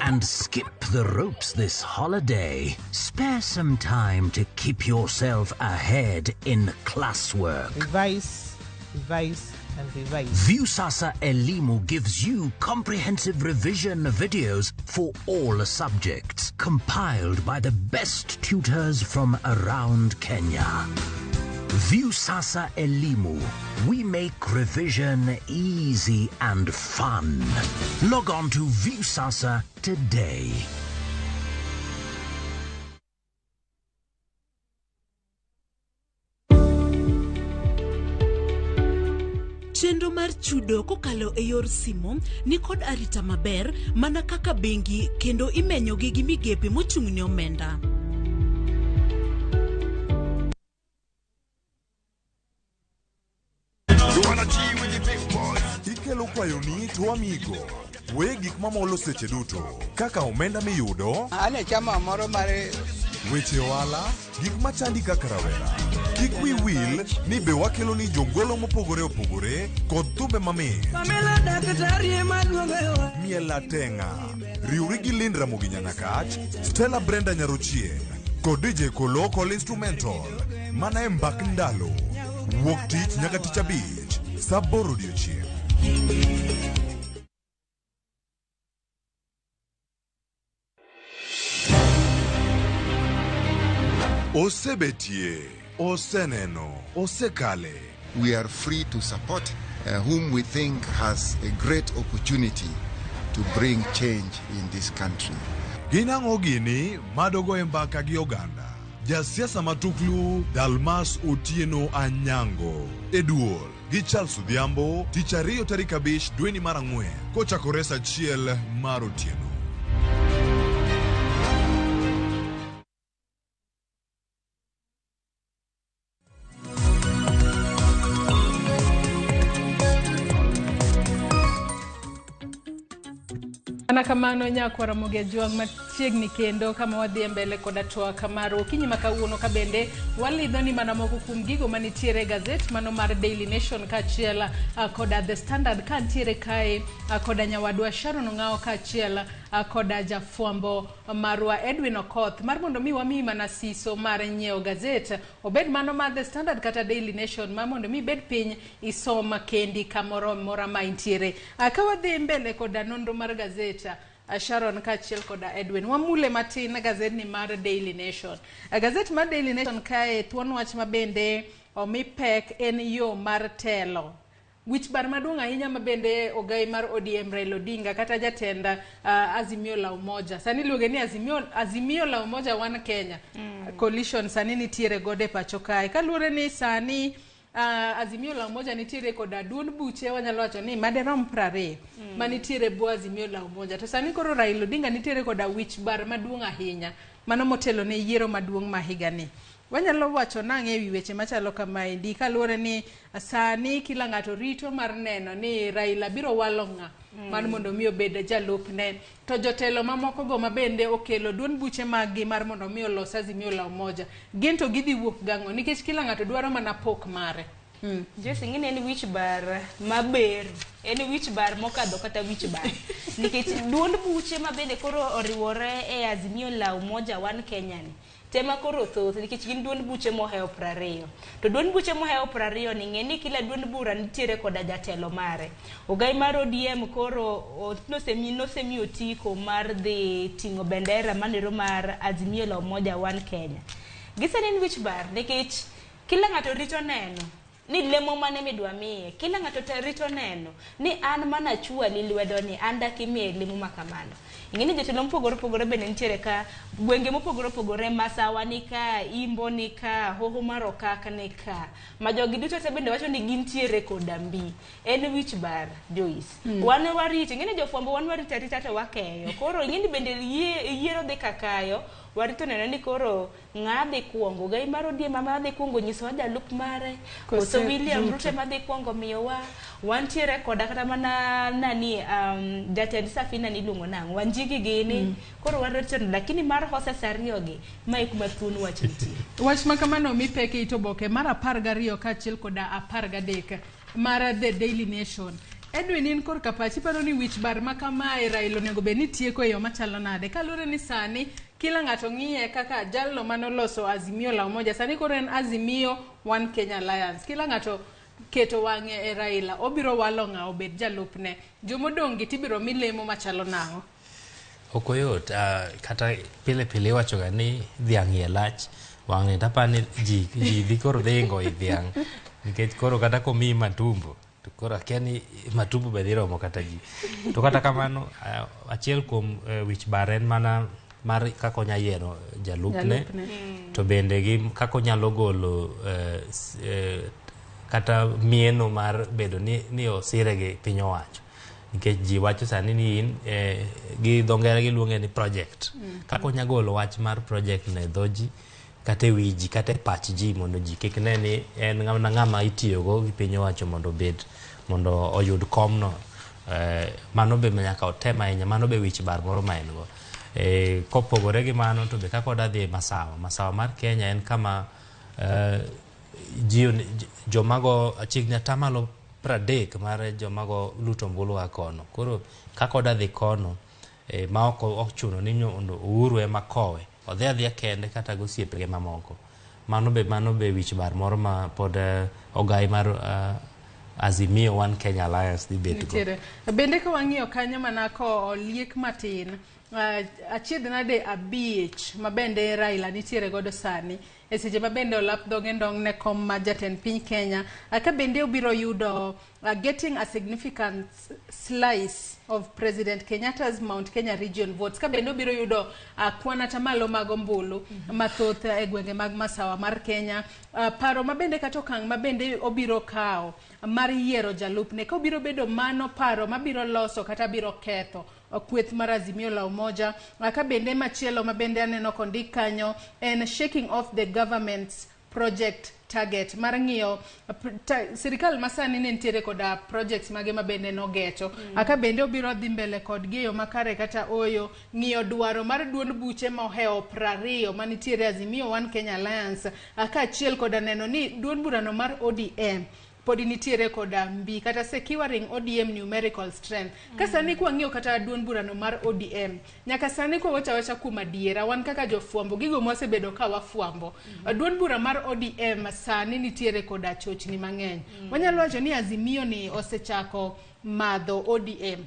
and skip the ropes this holiday, spare some time to keep yourself ahead in classwork. Revise, revise, and revise. Viusasa Elimu gives you comprehensive revision videos for all subjects, compiled by the best tutors from around Kenya. Viusasa Elimu. We make revision easy and fun. Log on to Viusasa today. Chenro mar chudo kokalo e yor simo ni kod arita maber mana kaka bengi kendo imenyogi gi migepe mochung' ne omenda. You wanna G with the big boys. Ikelo kwayoni to wamigo. We gik mamolo seche duto kaka omenda miyudo, An e chama moro mar weche ohala, gik machandi kaka rawera. Kik wi wil ni be wakelo ni jongolo mopogore opogore kod thumbe mamit. Miel atenga. Riwri gi Lind Ramogi Nyanakach, Stella Brenda Nyarochieng kod DJ Kolo Kol Instrumental mana e mbak ndalo. Wuok tich nyaka tich abich, saa 8 odiochieng'. Osebetie, oseneno, osekale. We are free to support whom we think has a great opportunity to bring change in this country. Gin ang'o gini madogo e mbaka gi oganda? Jasiasa matuklu Dalmas Otieno Anyango e duol gi Charles Odhiambo tich ariyo tarik 5 dweni mar 4 kochakore saa 1 mar otieno. Mana kamano nyakwara Ramogi Ajwang' machiegni kendo kama wadhi e mbele koda twak mar okinyi ma kawuono ka bende walidho ni mana moko kuom gigo manitiere e gazet mano mar Daily Nation kaachiel koda The Standard ka ntiere kae koda nyawadwa Sharon Ong'awo kaachiel koda jafwambo marwa Edwin Okoth mar mondo mi wamiyi mana siso mar nyiewo gazet obed mano mar The Standard kata Daily Nation ma mondo mi ibed piny isom kendi kamoro amora ma intiere. Ka wadhi mbele koda nonro mar gazet Sharon kaachiel koda Edwin, wamule matin gazedni mar Daily Nation. Gazet mar Daily Nation kae thuon wach ma bende omi pek en yo mar telo. Wich bar maduong' ahinya ma bende ogai mar ODM Raila Odinga kata jatend Azimio la Umoja. Sani iluonge ni Azimio la Umoja One Kenya. Coalition sani nitiere godo e pacho kae. Kaluwore ni sani Azimio la Umoja nitiere koda duond buche wanyalo wacho ni maderom 20 manitiere bwo Azimio la Umoja. To sani koro Raila Odinga nitiere koda wich bar maduong' ahinya mano motelo ne yiero maduong' ma higani. Wanyalo wacho nang'e ewi weche machalo kamaendi kaluwore ni sani kila ng'ato rito mar neno ni Raila biro walo ng'a mar mondo mi obed jalupne to jotelo mamoko go mabende okelo duond buche mag gi mar mondo mi olos Azimio la Umoja gin to gidhi wuok gang'o nikech kila ng'ato dwaro mana pok mare. Joyce, ing'e ni en wich bar maber, en wich bar mokadho kata wich bar nikech duond buche ma bende koro oriwore e Azimio la Umoja One Kenya ni tema koro thoth nikech gin duond buche mohewo 20 to duond buche mohewo 20 ni ng'e ni kila duond bura nitiere koda jatelo mare. Ogai mar ODM koro nosemi otiko mar dhi ting'o bendera manero mar Azimio la Umoja One Kenya. Gisani en wich bar nikech kila ng'ato rito neno ni lemo mane midwa miye, kila ng'ato rito neno ni an mana chwali lwedo ni an dak imiye lemo ma kamano. Ing'e ni jotelo mopogore opogore bende nitiere ka, gwenge mopogore opogore, Masawa ni ka, Imbo ni ka, Hoho mar Okak ni ka. Ma jogi duto te bende wacho ni gintiere koda mbi. En wich bar, Joyce. Wan warito, ing'e ni jofwambo wan warito arita to wakeyo. Koro ing'e ni bende yiero dhi kakayo, warito neno ni koro ng'a dhi kuongo. Gai mar ODM ema dhi kuongo nyisowa jalup mare, koso William Ruto ema dhi kuongo miyowa. Wantiere koda kata mana nani jatend Safina ni iluongo nang'o, Wanjigi gini. Koro warito, lakini mar horses ariyo gi, mae kuma thuon wach nitie. Wach ma kamano omi pek e it oboke mar 12 kaachiel koda 13 mar The Daily Nation. Edwin, in korka pachi paro ni wich bar ma kamae Raila onego bed ni tieko e yo machalo nade? Kaluwore ni sani kila ng'ato ng'iye kaka jalno manoloso Azimio la Umoja, sani koro en Azimio One Kenya Alliance. Kila ng'ato keto wang'e e Raila, obiro walo ng'a obed jalupne. Jomodong' gi tibiro mi lemo machalo nang'o? Ok oyot, kata pile pile iwachoga ni dhiang' iye lach, wang'ni tapani ji dhi koro dhi ingo i dhiang' nikech koro kata komiyi matumbo to koro akia ni matumbo be dhi romo kata ji. To kata kamano achiel kuom wich bar en mana mar kaka onya yiero jalupne, to bende gi kaka onyalo golo kata mieno mar bedo ni osire gi piny owacho. Nikech ji wacho sani ni in gi dho ngere giluonge ni project. Kaka onya golo wach mar project ne dho ji kata e wi ji kata e pach ji mondo ji kik ne ni en ng'ama itiyogo gi piny owacho mondo obed mondo oyud komno. Mano be nyaka otem ahinya, mano be wich bar moro ma en go. Kopogore gi mano to be kaka odwa dhi e Masawa. Masawa mar Kenya en kama ji jomago chiegni atamalo 30 mar jomago luto ombulu a kono. Koro kaka odwa dhi kono ma ok ochuno ni mondo Uhuru ema kowe, odhi adhiya kende kata gi osiepege mamoko. Mano be wich bar moro ma pod ogai mar Azimio One Kenya Alliance dhi bet go. Bende ka wang'iyo kanyo mana ko oliek matin, achiedh nade 5 ma bende Raila nitiere godo sani e seche ma bende olap dhoge ndong' ne kom ma jatend piny Kenya, ka bende obiro yudo getting a significant slice of President Kenyatta's Mount Kenya region votes, ka bende obiro yudo kwan atamalo mag ombulu mathoth e gwenge mag Masawa mar Kenya, paro ma bende kata okang' ma bende obiro kawo mar yiero jalupne, ka obiro bedo mano paro mabiro loso kata biro ketho kweth mar Azimio la Umoja. Ka bende machielo ma bende aneno kondik kanyo en shaking off the government's project target mar ng'iyo sirikal masani ne nitiere koda projects mage ma bende nogecho. Aka bende obiro dhi mbele kodgi e yo makare kata oyo, ng'iyo dwaro mar duond buche mohewo 20 manitiere Azimio One Kenya Alliance, kaachiel koda neno ni duond burano mar ODM podi nitiere koda mbi kata securing ODM numerical strength. Ka sani kwang'iyo kata duond burano mar ODM, nyaka sani kwawacho awacha kuom adiera, wan kaka jofwambo, gigo mwasebedo ka wafwambo, duond bura mar ODM sani nitiere koda chochni mang'eny. Wanyalo wacho ni Azimio ni osechako madho ODM.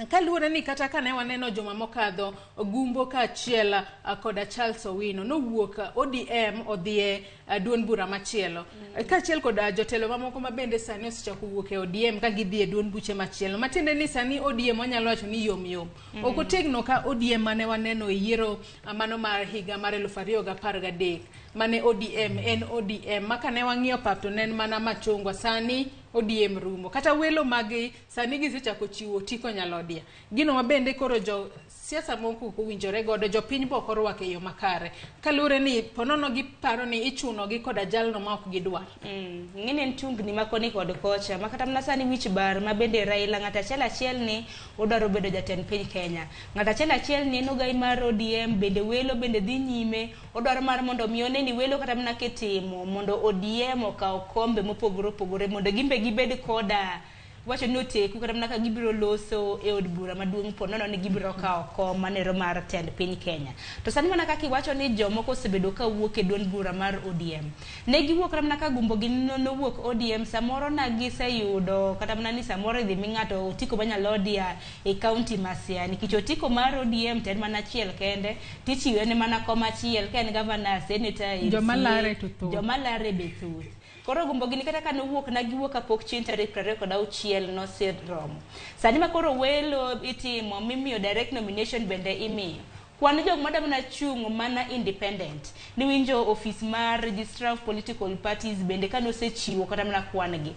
Kaluwore ni kata kane waneno juma mokadho, Gumbo kaachiel koda Charles Owino nowuok ODM odhi e duond bura machielo. Kaachiel koda jotelo mamoko ma bende sani osechako wuok e ODM ka gidhi e duond buche machielo. Matiende ni sani ODM wanyalo wacho ni yom yom. Ok otegno ka ODM mane waneno e yiero mano mar higa mar 2013 mane ODM en ODM ma kane wang'iyo pap to ne en mana machungwa, sani ODM rumo. Kata welo magi sani gisechako chiwo otiko nyalodia. Gino ma bende koro jo siasa moko ok owinjore godo, jopiny be ok orwako e yo makare. Kaluwore ni ponono giparo ni ichuno gi koda jalno ma ok gidwar. Ng'eni en tungni ma koni kod kocha, ma kata mana sani wich bar ma bende Raila ng'at achiel achiel ni odwaro bedo jatend piny Kenya. Ng'at achiel achiel ni en ogai mar ODM, bende welo bende dhi nyime, odwaro mar mondo mi one ni welo kata mana kitimo mondo ODM okaw kombe mopogore opogore mondo gimbe gibed koda wacho ni oteku kata mana ka gibiro loso e od bura maduong' po nono ni gibiro kawo kom manero mar tend piny Kenya. To sani mana kaka iwacho ni jomoko osebedo ka wuok e duond bura mar ODM. Ne giwuok kata mana ka Gumbo gi nowuok ODM, samoro na giseyudo kata mana ni samoro idhi mi ng'ato otiko ma Nyalodia e kaunti ma Siaya, nikech otiko mar ODM to en mana achiel kende, tichiwe ne mana kom achiel, ka en governor, senator, Joma MCA, lare to thoth. Joma lare be thoth. Koro Gumbo gini kata ka nowuok na giwuok kapok chieng' tarik 26 noseromo. Sani ma koro welo itimo mimiyo direct nomination bende imiyo. Kwan jok madwa mana chung' mana independent. Niwinjo office mar Registrar of Political Parties bende kane osechiwo kata mana kwan gi.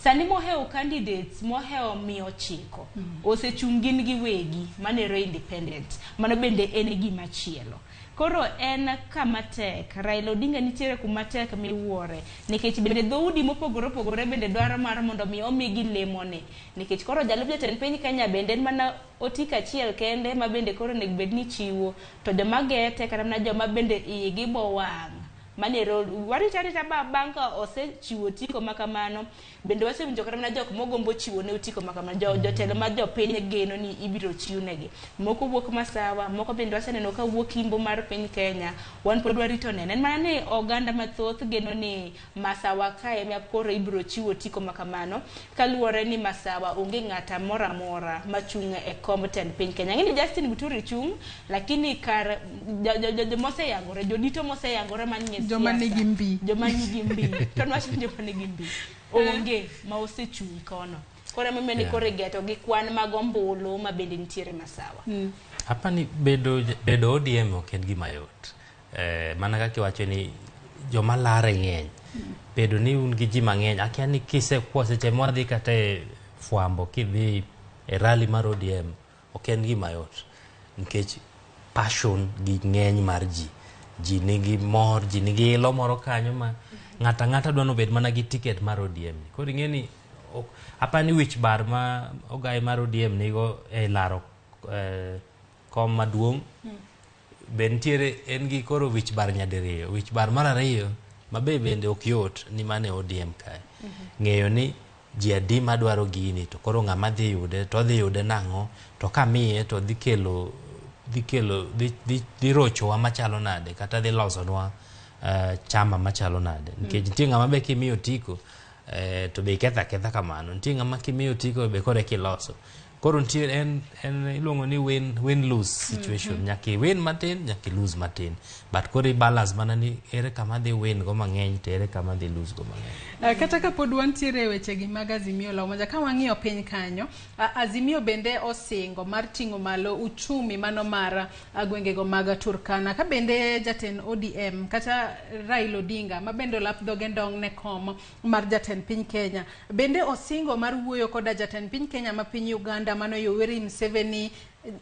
Sani mohewo candidates mohewo 900 osechung' gin giwegi manero independent. Mano bende en gima chielo. Koro en kama tek, Raila Odinga nitiere kuma tek miwuore, nikech bende dhoudi mopogore opogore bende dwaro mar mondo mi omigi lemone. Nikech koro jalup jatend piny Kenya bende en mana otiko achiel kende ma bende koro onego bed ni chiwo, to joma gete kata mana joma bende igi bo wang'. Manero warito arita bang' ka osechiwo otiko ma kamano, bende wasewinjo kata mana jok mogombo chiwo ne otiko ma kamano, jotelo ma jopiny geno ni ibiro chiwnegi. Moko wuok Masawa, moko bende waseneno ka wuok Imbo mar piny Kenya, wan pod warito neno. En mana ni oganda mathoth geno ni Masawa kae ema koro ibiro chiwo otiko ma kamano, kaluwore ni Masawa onge ng'ata moro amora machung' e komb tend piny Kenya. Ang'e ni Justin Muturi chung', lakini kar jomoseyangore, jodito moseyangore manie Joma siasa, nigi mbi. Joma nigi mbi. To nwach ni joma nigi mbi. Onge ma osechung' kono. Koro emomiyo ni koro igeto gi kwan mag ombulu ma bende nitiere Masawa. Apani bedo ODM ok en gima yot. Mana kaka iwacho ni joma lare ng'eny. Bedo ni un gi ji mang'eny, akia ni kisekwa seche mwadhi kata e fwambo kidhi e rally mar ODM, ok en gima yot. Nikech passion gi ng'eny mar ji. Ji nigi mor, ji nigi ilo moro kanyo ma ng'ato ang'ata dwa ni obed mana gi ticket mar ODM. Koro ing'e ni apani wich bar ma ogai mar ODM nigo e laro kom maduong' be nitiere en gi koro wich bar nyadiriyo. Wich bar mar ariyo ma be bende ok yot ni mane ODM kae. Ng'eyo ni ji adi madwaro gini to koro ng'ama dhi yude to odhi yude nang'o to kamiye to dhi kelo dhi kelo dhi, dhi, dhi rochowa machalo nade kata dhi losonwa chama machalo nade. Nikech nitie ng'ama be kimiyo otiko to be iketho aketha kamano. Nitie ng'ama kimiyo otiko be koro eka iloso. Koro nitie en iluongo ni win lose situation. Nyaka i win matin, nyaka i lose matin. But koro i balance mana ni ere kama dhi win go mang'eny to ere kama dhi lose go mang'eny. Kata kapod wantiere e wechegi mag Azimio la Umoja, ka wang'iyo piny kanyo, Azimio bende osingo mar ting'o malo uchumi mano mar gwengego mag Turkana. Ka bende jatend ODM kata Raila Odinga ma bende olap dhoge ndong' ne kom mar jatend piny Kenya bende osingo mar wuoyo koda jatend piny Kenya ma piny Uganda mano Yoweri Museveni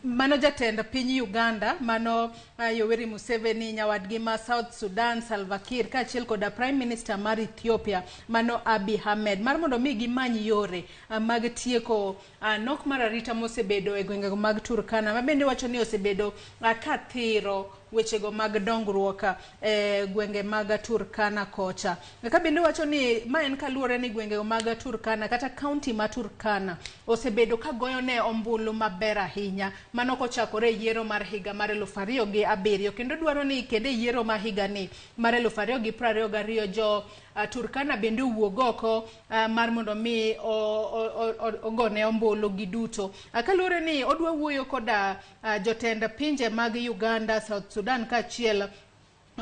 Mano jatend piny Uganda, mano Yoweri Museveni, nyawadgi ma South Sudan Salva Kiir, kaachiel koda Prime Minister mar Ethiopia, mano Abiy Ahmed, mar mondo mi gimany yore mag tieko nok mar arita mosebedo e gwengego mag Turkana, ma bende wacho ni osebedo ka thiro wechego mag dongruok e gwenge mag Turkana kocha. Ka bende wacho ni ma en kaluwore ni gwengego mag Turkana kata kaunti ma Turkana osebedo ka goyo ne ombulu maber ahinya, mano kochakore e yiero mar higa mar 2007, kendo dwaro ni kendo e yiero ma higa ni mar 2022 jo Turkana bende owuog oko mar mondo mi ogone ombulu giduto. Kaluwore ni odwa wuoyo koda jotend pinje mag Uganda, South Sudan kaachiel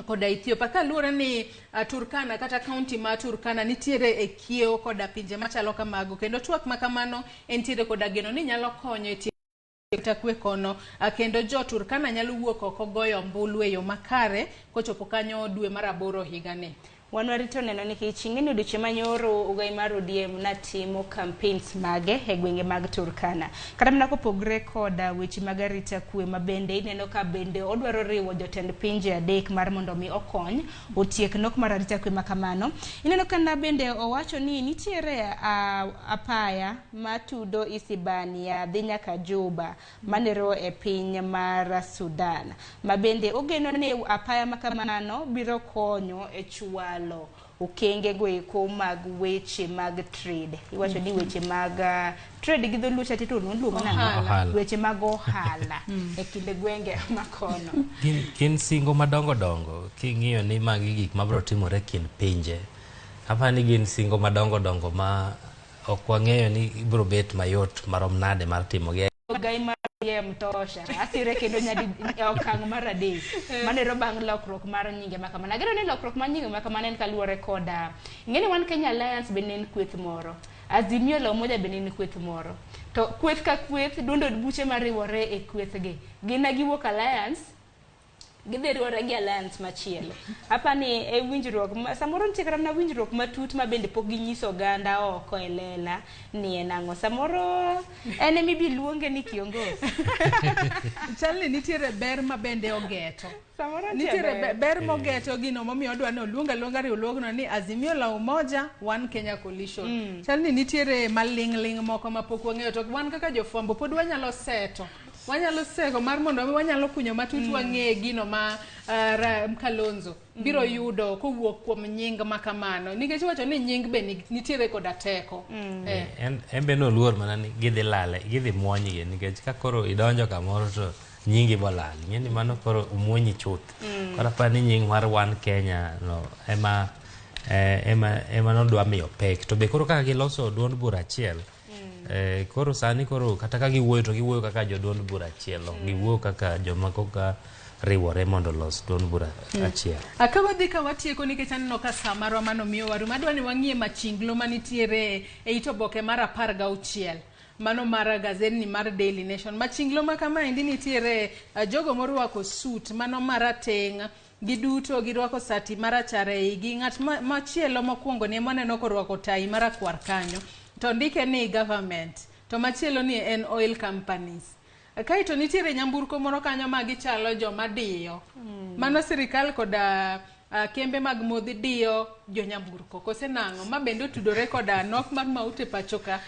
koda Ethiopia, kaluwore ni Turkana kata kaunti ma Turkana nitiere e kiewo koda pinje machalo kamago, kendo twak ma kamano entiere koda geno ni nyalo konyo e tieko kwe kono, kendo jo Turkana nyalo wuok oko goyo ombulu e yo makare kochopo kanyo dwe mar 8 higani. Wan warito neno nikech ing'eni odiochieng' manyoro ogai mar ODM natimo campaigns mage e gwenge mag Turkana. Kata mana kopogre koda weche mag arita kwe ma bende ineno ka bende odwaro riwo jotend pinje 3 mar mondo mi okony otiek nok mar arita kwe makamano. Ineno ka na bende owacho ni nitiere apaya matudo Isibania dhi nyaka Juba manero e piny mar Sudan, ma bende ogeno ni apaya makamano biro konyo e chwalo okenge goeko mag weche mag trade. Iwacho ni weche mag trade gi dholuo cha to luongo nang'o? Weche mag ohala e kind gwenge makono. Gin singo madongo dongo king'iyo ni magi gik mabiro timore kind pinje. Apani gin singo madongo dongo ma ok wang'eyo ni ibiro bet mayot marom nade mar timogi. Ogai mar ODM tosha asire kendo nyadi okang' mar 3 manero bang' lokruok mar nyinge makamano. Ageno ni lokruok mar nyinge makamano en kaluwore koda ing'eni wan Kenya Alliance bende en kweth moro, Azimio la Umoja bende en kweth moro, to kweth ka kweth duond od buche mariwore e kwethgi gin giwuok Alliance gidhi riwore gi alliance machielo. Apani e winjruok samoro nitie kata mana winjruok matut ma bende pok ginyiso oganda oko e lela ni en ang'o. Samoro en ema ibi luonge ni kiongozi. Chalni nitiere ber ma bende ogeto. Samoro nitiere ber mogeto gino momiyo odwa ni oluong aluonga riwruogno ni Azimio la Umoja One Kenya Coalition. Chalni nitiere maling'ling' moko ma pok wang'eyo, to wan kaka jofwambo pod wanyalo seto. Wanyalo sego mar mondo wanyalo kunyo matut wang'e gino ma Kalonzo biro yudo kowuok kuom nying makamano, nikech iwacho ni nying be nitiere koda teko. En be noluor mana ni gidhi lale, gidhi muonygi, nikech ka koro idonjo kamoro to nyingi bolal, ing'e ni mano koro umuonyi chuth. Koro aparo ni nying mar One Kenya no ema nodwa miyo pek, to be koro kaka giloso duond bura achiel. Koro sani koro kata ka giwuoyo to giwuoyo kaka joduond bura achiel, ok giwuoyo kaka joma koka riwore mondo olos duond bura achiel. Ka wadhi ka watieko, nikech aneno ka saa marwa mano miyo waru, adwa ni wang'iye machinglo manitiere e it oboke mar 16 mano mar gazetni mar Daily Nation. Machinglo ma kamaendi nitiere jogo morwako suit mano marateng', giduto girwako sati marachar e igi. Ng'at machielo mokwongo ni ema aneno korwako tai marakwar kanyo, to ndike ni government, to machielo ni en oil companies. Kaeto nitiere nyamburko moro kanyo ma gichalo joma diyo. Mano sirikal koda kembe mag modhi diyo jo nyamburko kose nang'o, ma bende otudore koda nok mar maute pacho ka.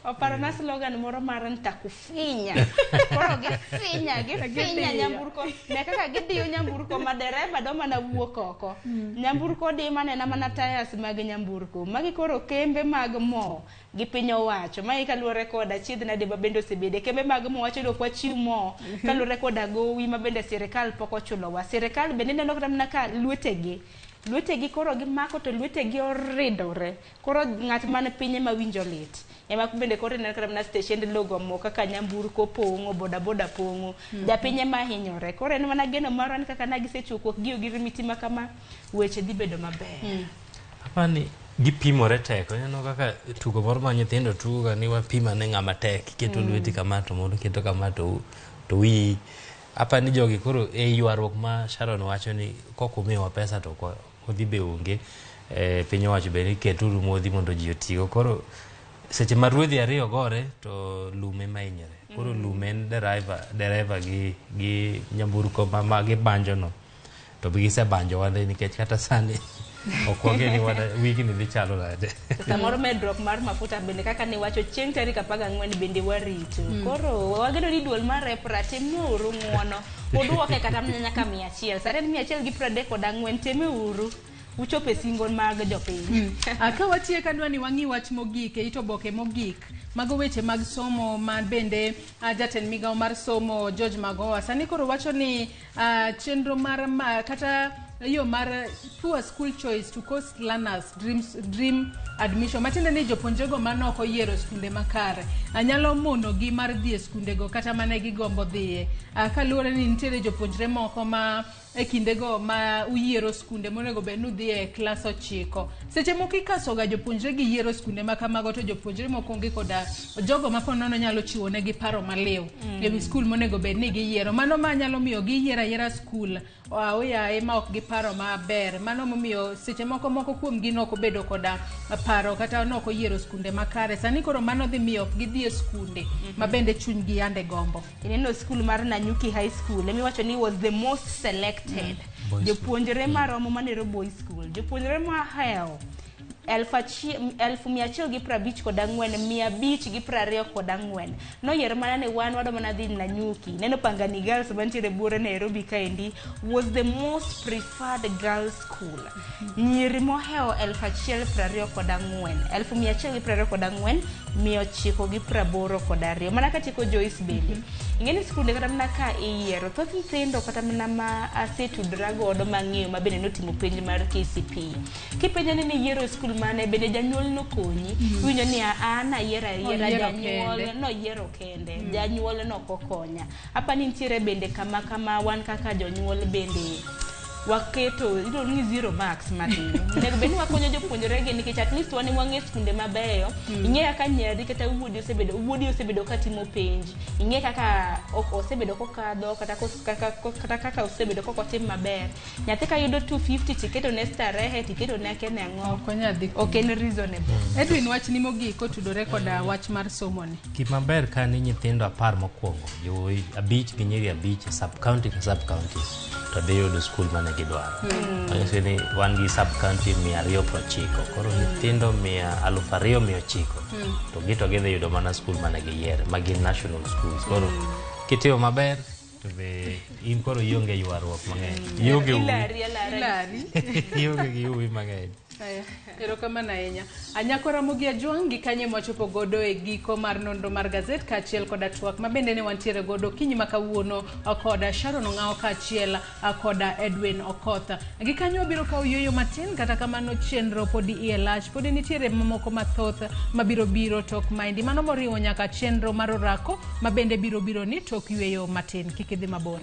Oparona slogan moro mar nitakufinya. Koro gifinya nyamburko. Ne kaka gidiyo nyamburko ma dereba do mana wuok oko. Nyamburko di manena mana tires mag nyamburko. Magi koro kembe mag mo gi piny owacho. Mae kaluwore koda achiedh nade ma bende osebede. Kembe mag mo wacho ni ok wachiw mo kaluwore koda gowi ma bende sirikal pok ochulowa. Sirikal bende ineno kata mana ka luetegi koro gimako to luetegi oridore. Koro ng'at man piny ema winjo lit. Ema bende koro ineno kata mana steshend logo mo kaka nyamburko pong'o, bodaboda pong'o. Japiny ema hinyore. Koro en mana geno marwa ni kaka na gisechopo gi ogirimiti ma kama, weche dhi bedo maber. Apani gipimore teko. Ineno kaka tugo moro ma nyithindo tugo ga ni wapima ne ng'ama tek, iketo lweti kama to moro keto kama to wiyi. Apani jogi koro e ywaruok ma Sharon wacho ni kok umiyowa pesa to kodhi be onge. Piny owacho be ni keturu modhi mondo ji otigo. Koro seche ma ruedhi ariyo gore to lum ema hinyore. Koro lum en dereva, dereva gi, gi nyamburko ma, ma gibanjo no. To be gisebanjowa ndi nikech kata sani ok wang'e ni wana wigni dhi chalo nade. To samoro medruok mar mafuta bende kaka niwacho chieng' tarik 14 bende warito. Koro wageno ni duol mar EPRA timuru ng'uono. Uduoke kata mana nyaka 100. Sani en 134, temeuru. Uchop e singo mag jopiny. Ka watieko adwa ni wang'i wach mogik e it oboke mogik. Mago weche mag somo ma bende jatend migawo mar somo George Magoha sani koro wacho ni chenro mar ma, kata yo mar poor school choice to cost learners dream admission, matiende ni jopuonjrego mane ok oyiero skunde makare nyalo monogi mar dhi e skundego kata mane gigombo dhiye. Kaluwore ni nitiere jopuonjre moko ma e kindego ma uyiero skunde monego bed ni udhi e klas 9. Seche moko ikasoga jopuonjre gi yiero skunde ma kamago to jopuonjre moko onge koda jogo ma ponono nyalo chiwo negi paro maliw ewi skul monego bed ni giyiero. Mano ma nyalo miyo giyiero ayiera skul aoyaye ma ok giparo maber. Mano momiyo seche moko moko kuom gi nok obedo koda paro kata nok oyiero skunde makare. Sani koro mano dhi miyo ok gidhi e skunde ma bende chunygi yande gombo. Ineno skul mar Nanyuki High School emiwacho ni was the most selected. Boys. Jopuonjre maromo manero boys school. Jopuonjre mahewo 1,154,524 noyier mana ni wan wadwa mana dhi Nanyuki. Neno Pangani Girls mantiere buore Nairobi kaendi was the most preferred girls school. Nyiri mohewo 1,024, 1,124, 982. Mana katieko Joyce bende. Ing'e ni skunde kata mana ka iyiero thoth nyithindo kata mana ma asetudora godo mang'eyo ma bende notimo penj mar KCPE. Kipenjo ni niyiero skul mane bende janyuol nokonyi. Iwinjo ni an ayiero ayiera Oyiero janyuol kende. noyiero kende. Janyuol nokokonya. Apa ni nitiere bende kama kama wan kaka jonyuol bende waketo iluongo ni zero marks matin. Onego bed ni wakonyo jopuonjre gi nikech at least wan ema wang'e skunde mabeyo. Ing'e kaka nyari kata wuodi osebedo katimo penj. Ing'e kaka ok osebedo kokadho kata kata kaka osebedo kokotim maber. Nyathi ka yudo 250 tiketo ne starehe tiketo ne akia ni ang'o. Ok onyal dhi Ok en reasonable. Edwin, wachni mogik kotudore koda wach mar somo ni. Gima ber ka ni nyithindo 10 mokwongo, yawuoyi 5 gi nyiri 5 e sub county ka sub county to dhi yudo skul mane gidwaro. Manyiso ni wan gi sub county 290, koro nyithindo 2,900 to gi to gidhi yudo mana skul mane giyiero, ma gin national schools. Koro kitimo maber to be in koro ionge ywaruok mang'eny. Ionge uwi. Ilari, alari. Ilari. Ionge gi uwi mang'eny. Aya, erokamano ahinya. Anyako Ramogi Ajwang' gi kanye mwachopo godo e giko mar nonro mar gazet kaachiel koda twak ma bende ne wantiere godo kinyi ma kawuono koda Sharon Ong'awo kaachiel koda Edwin Okoth. Gi kanyo wabiro kawo yueyo matin, kata kamano chenro podi iye lach, podi nitiere mamoko mathoth mabiro biro tok maendi. Mano moriwo nyaka chenro mar orako ma bende biro biro ni tok yueyo matin. Kik idhi mabor.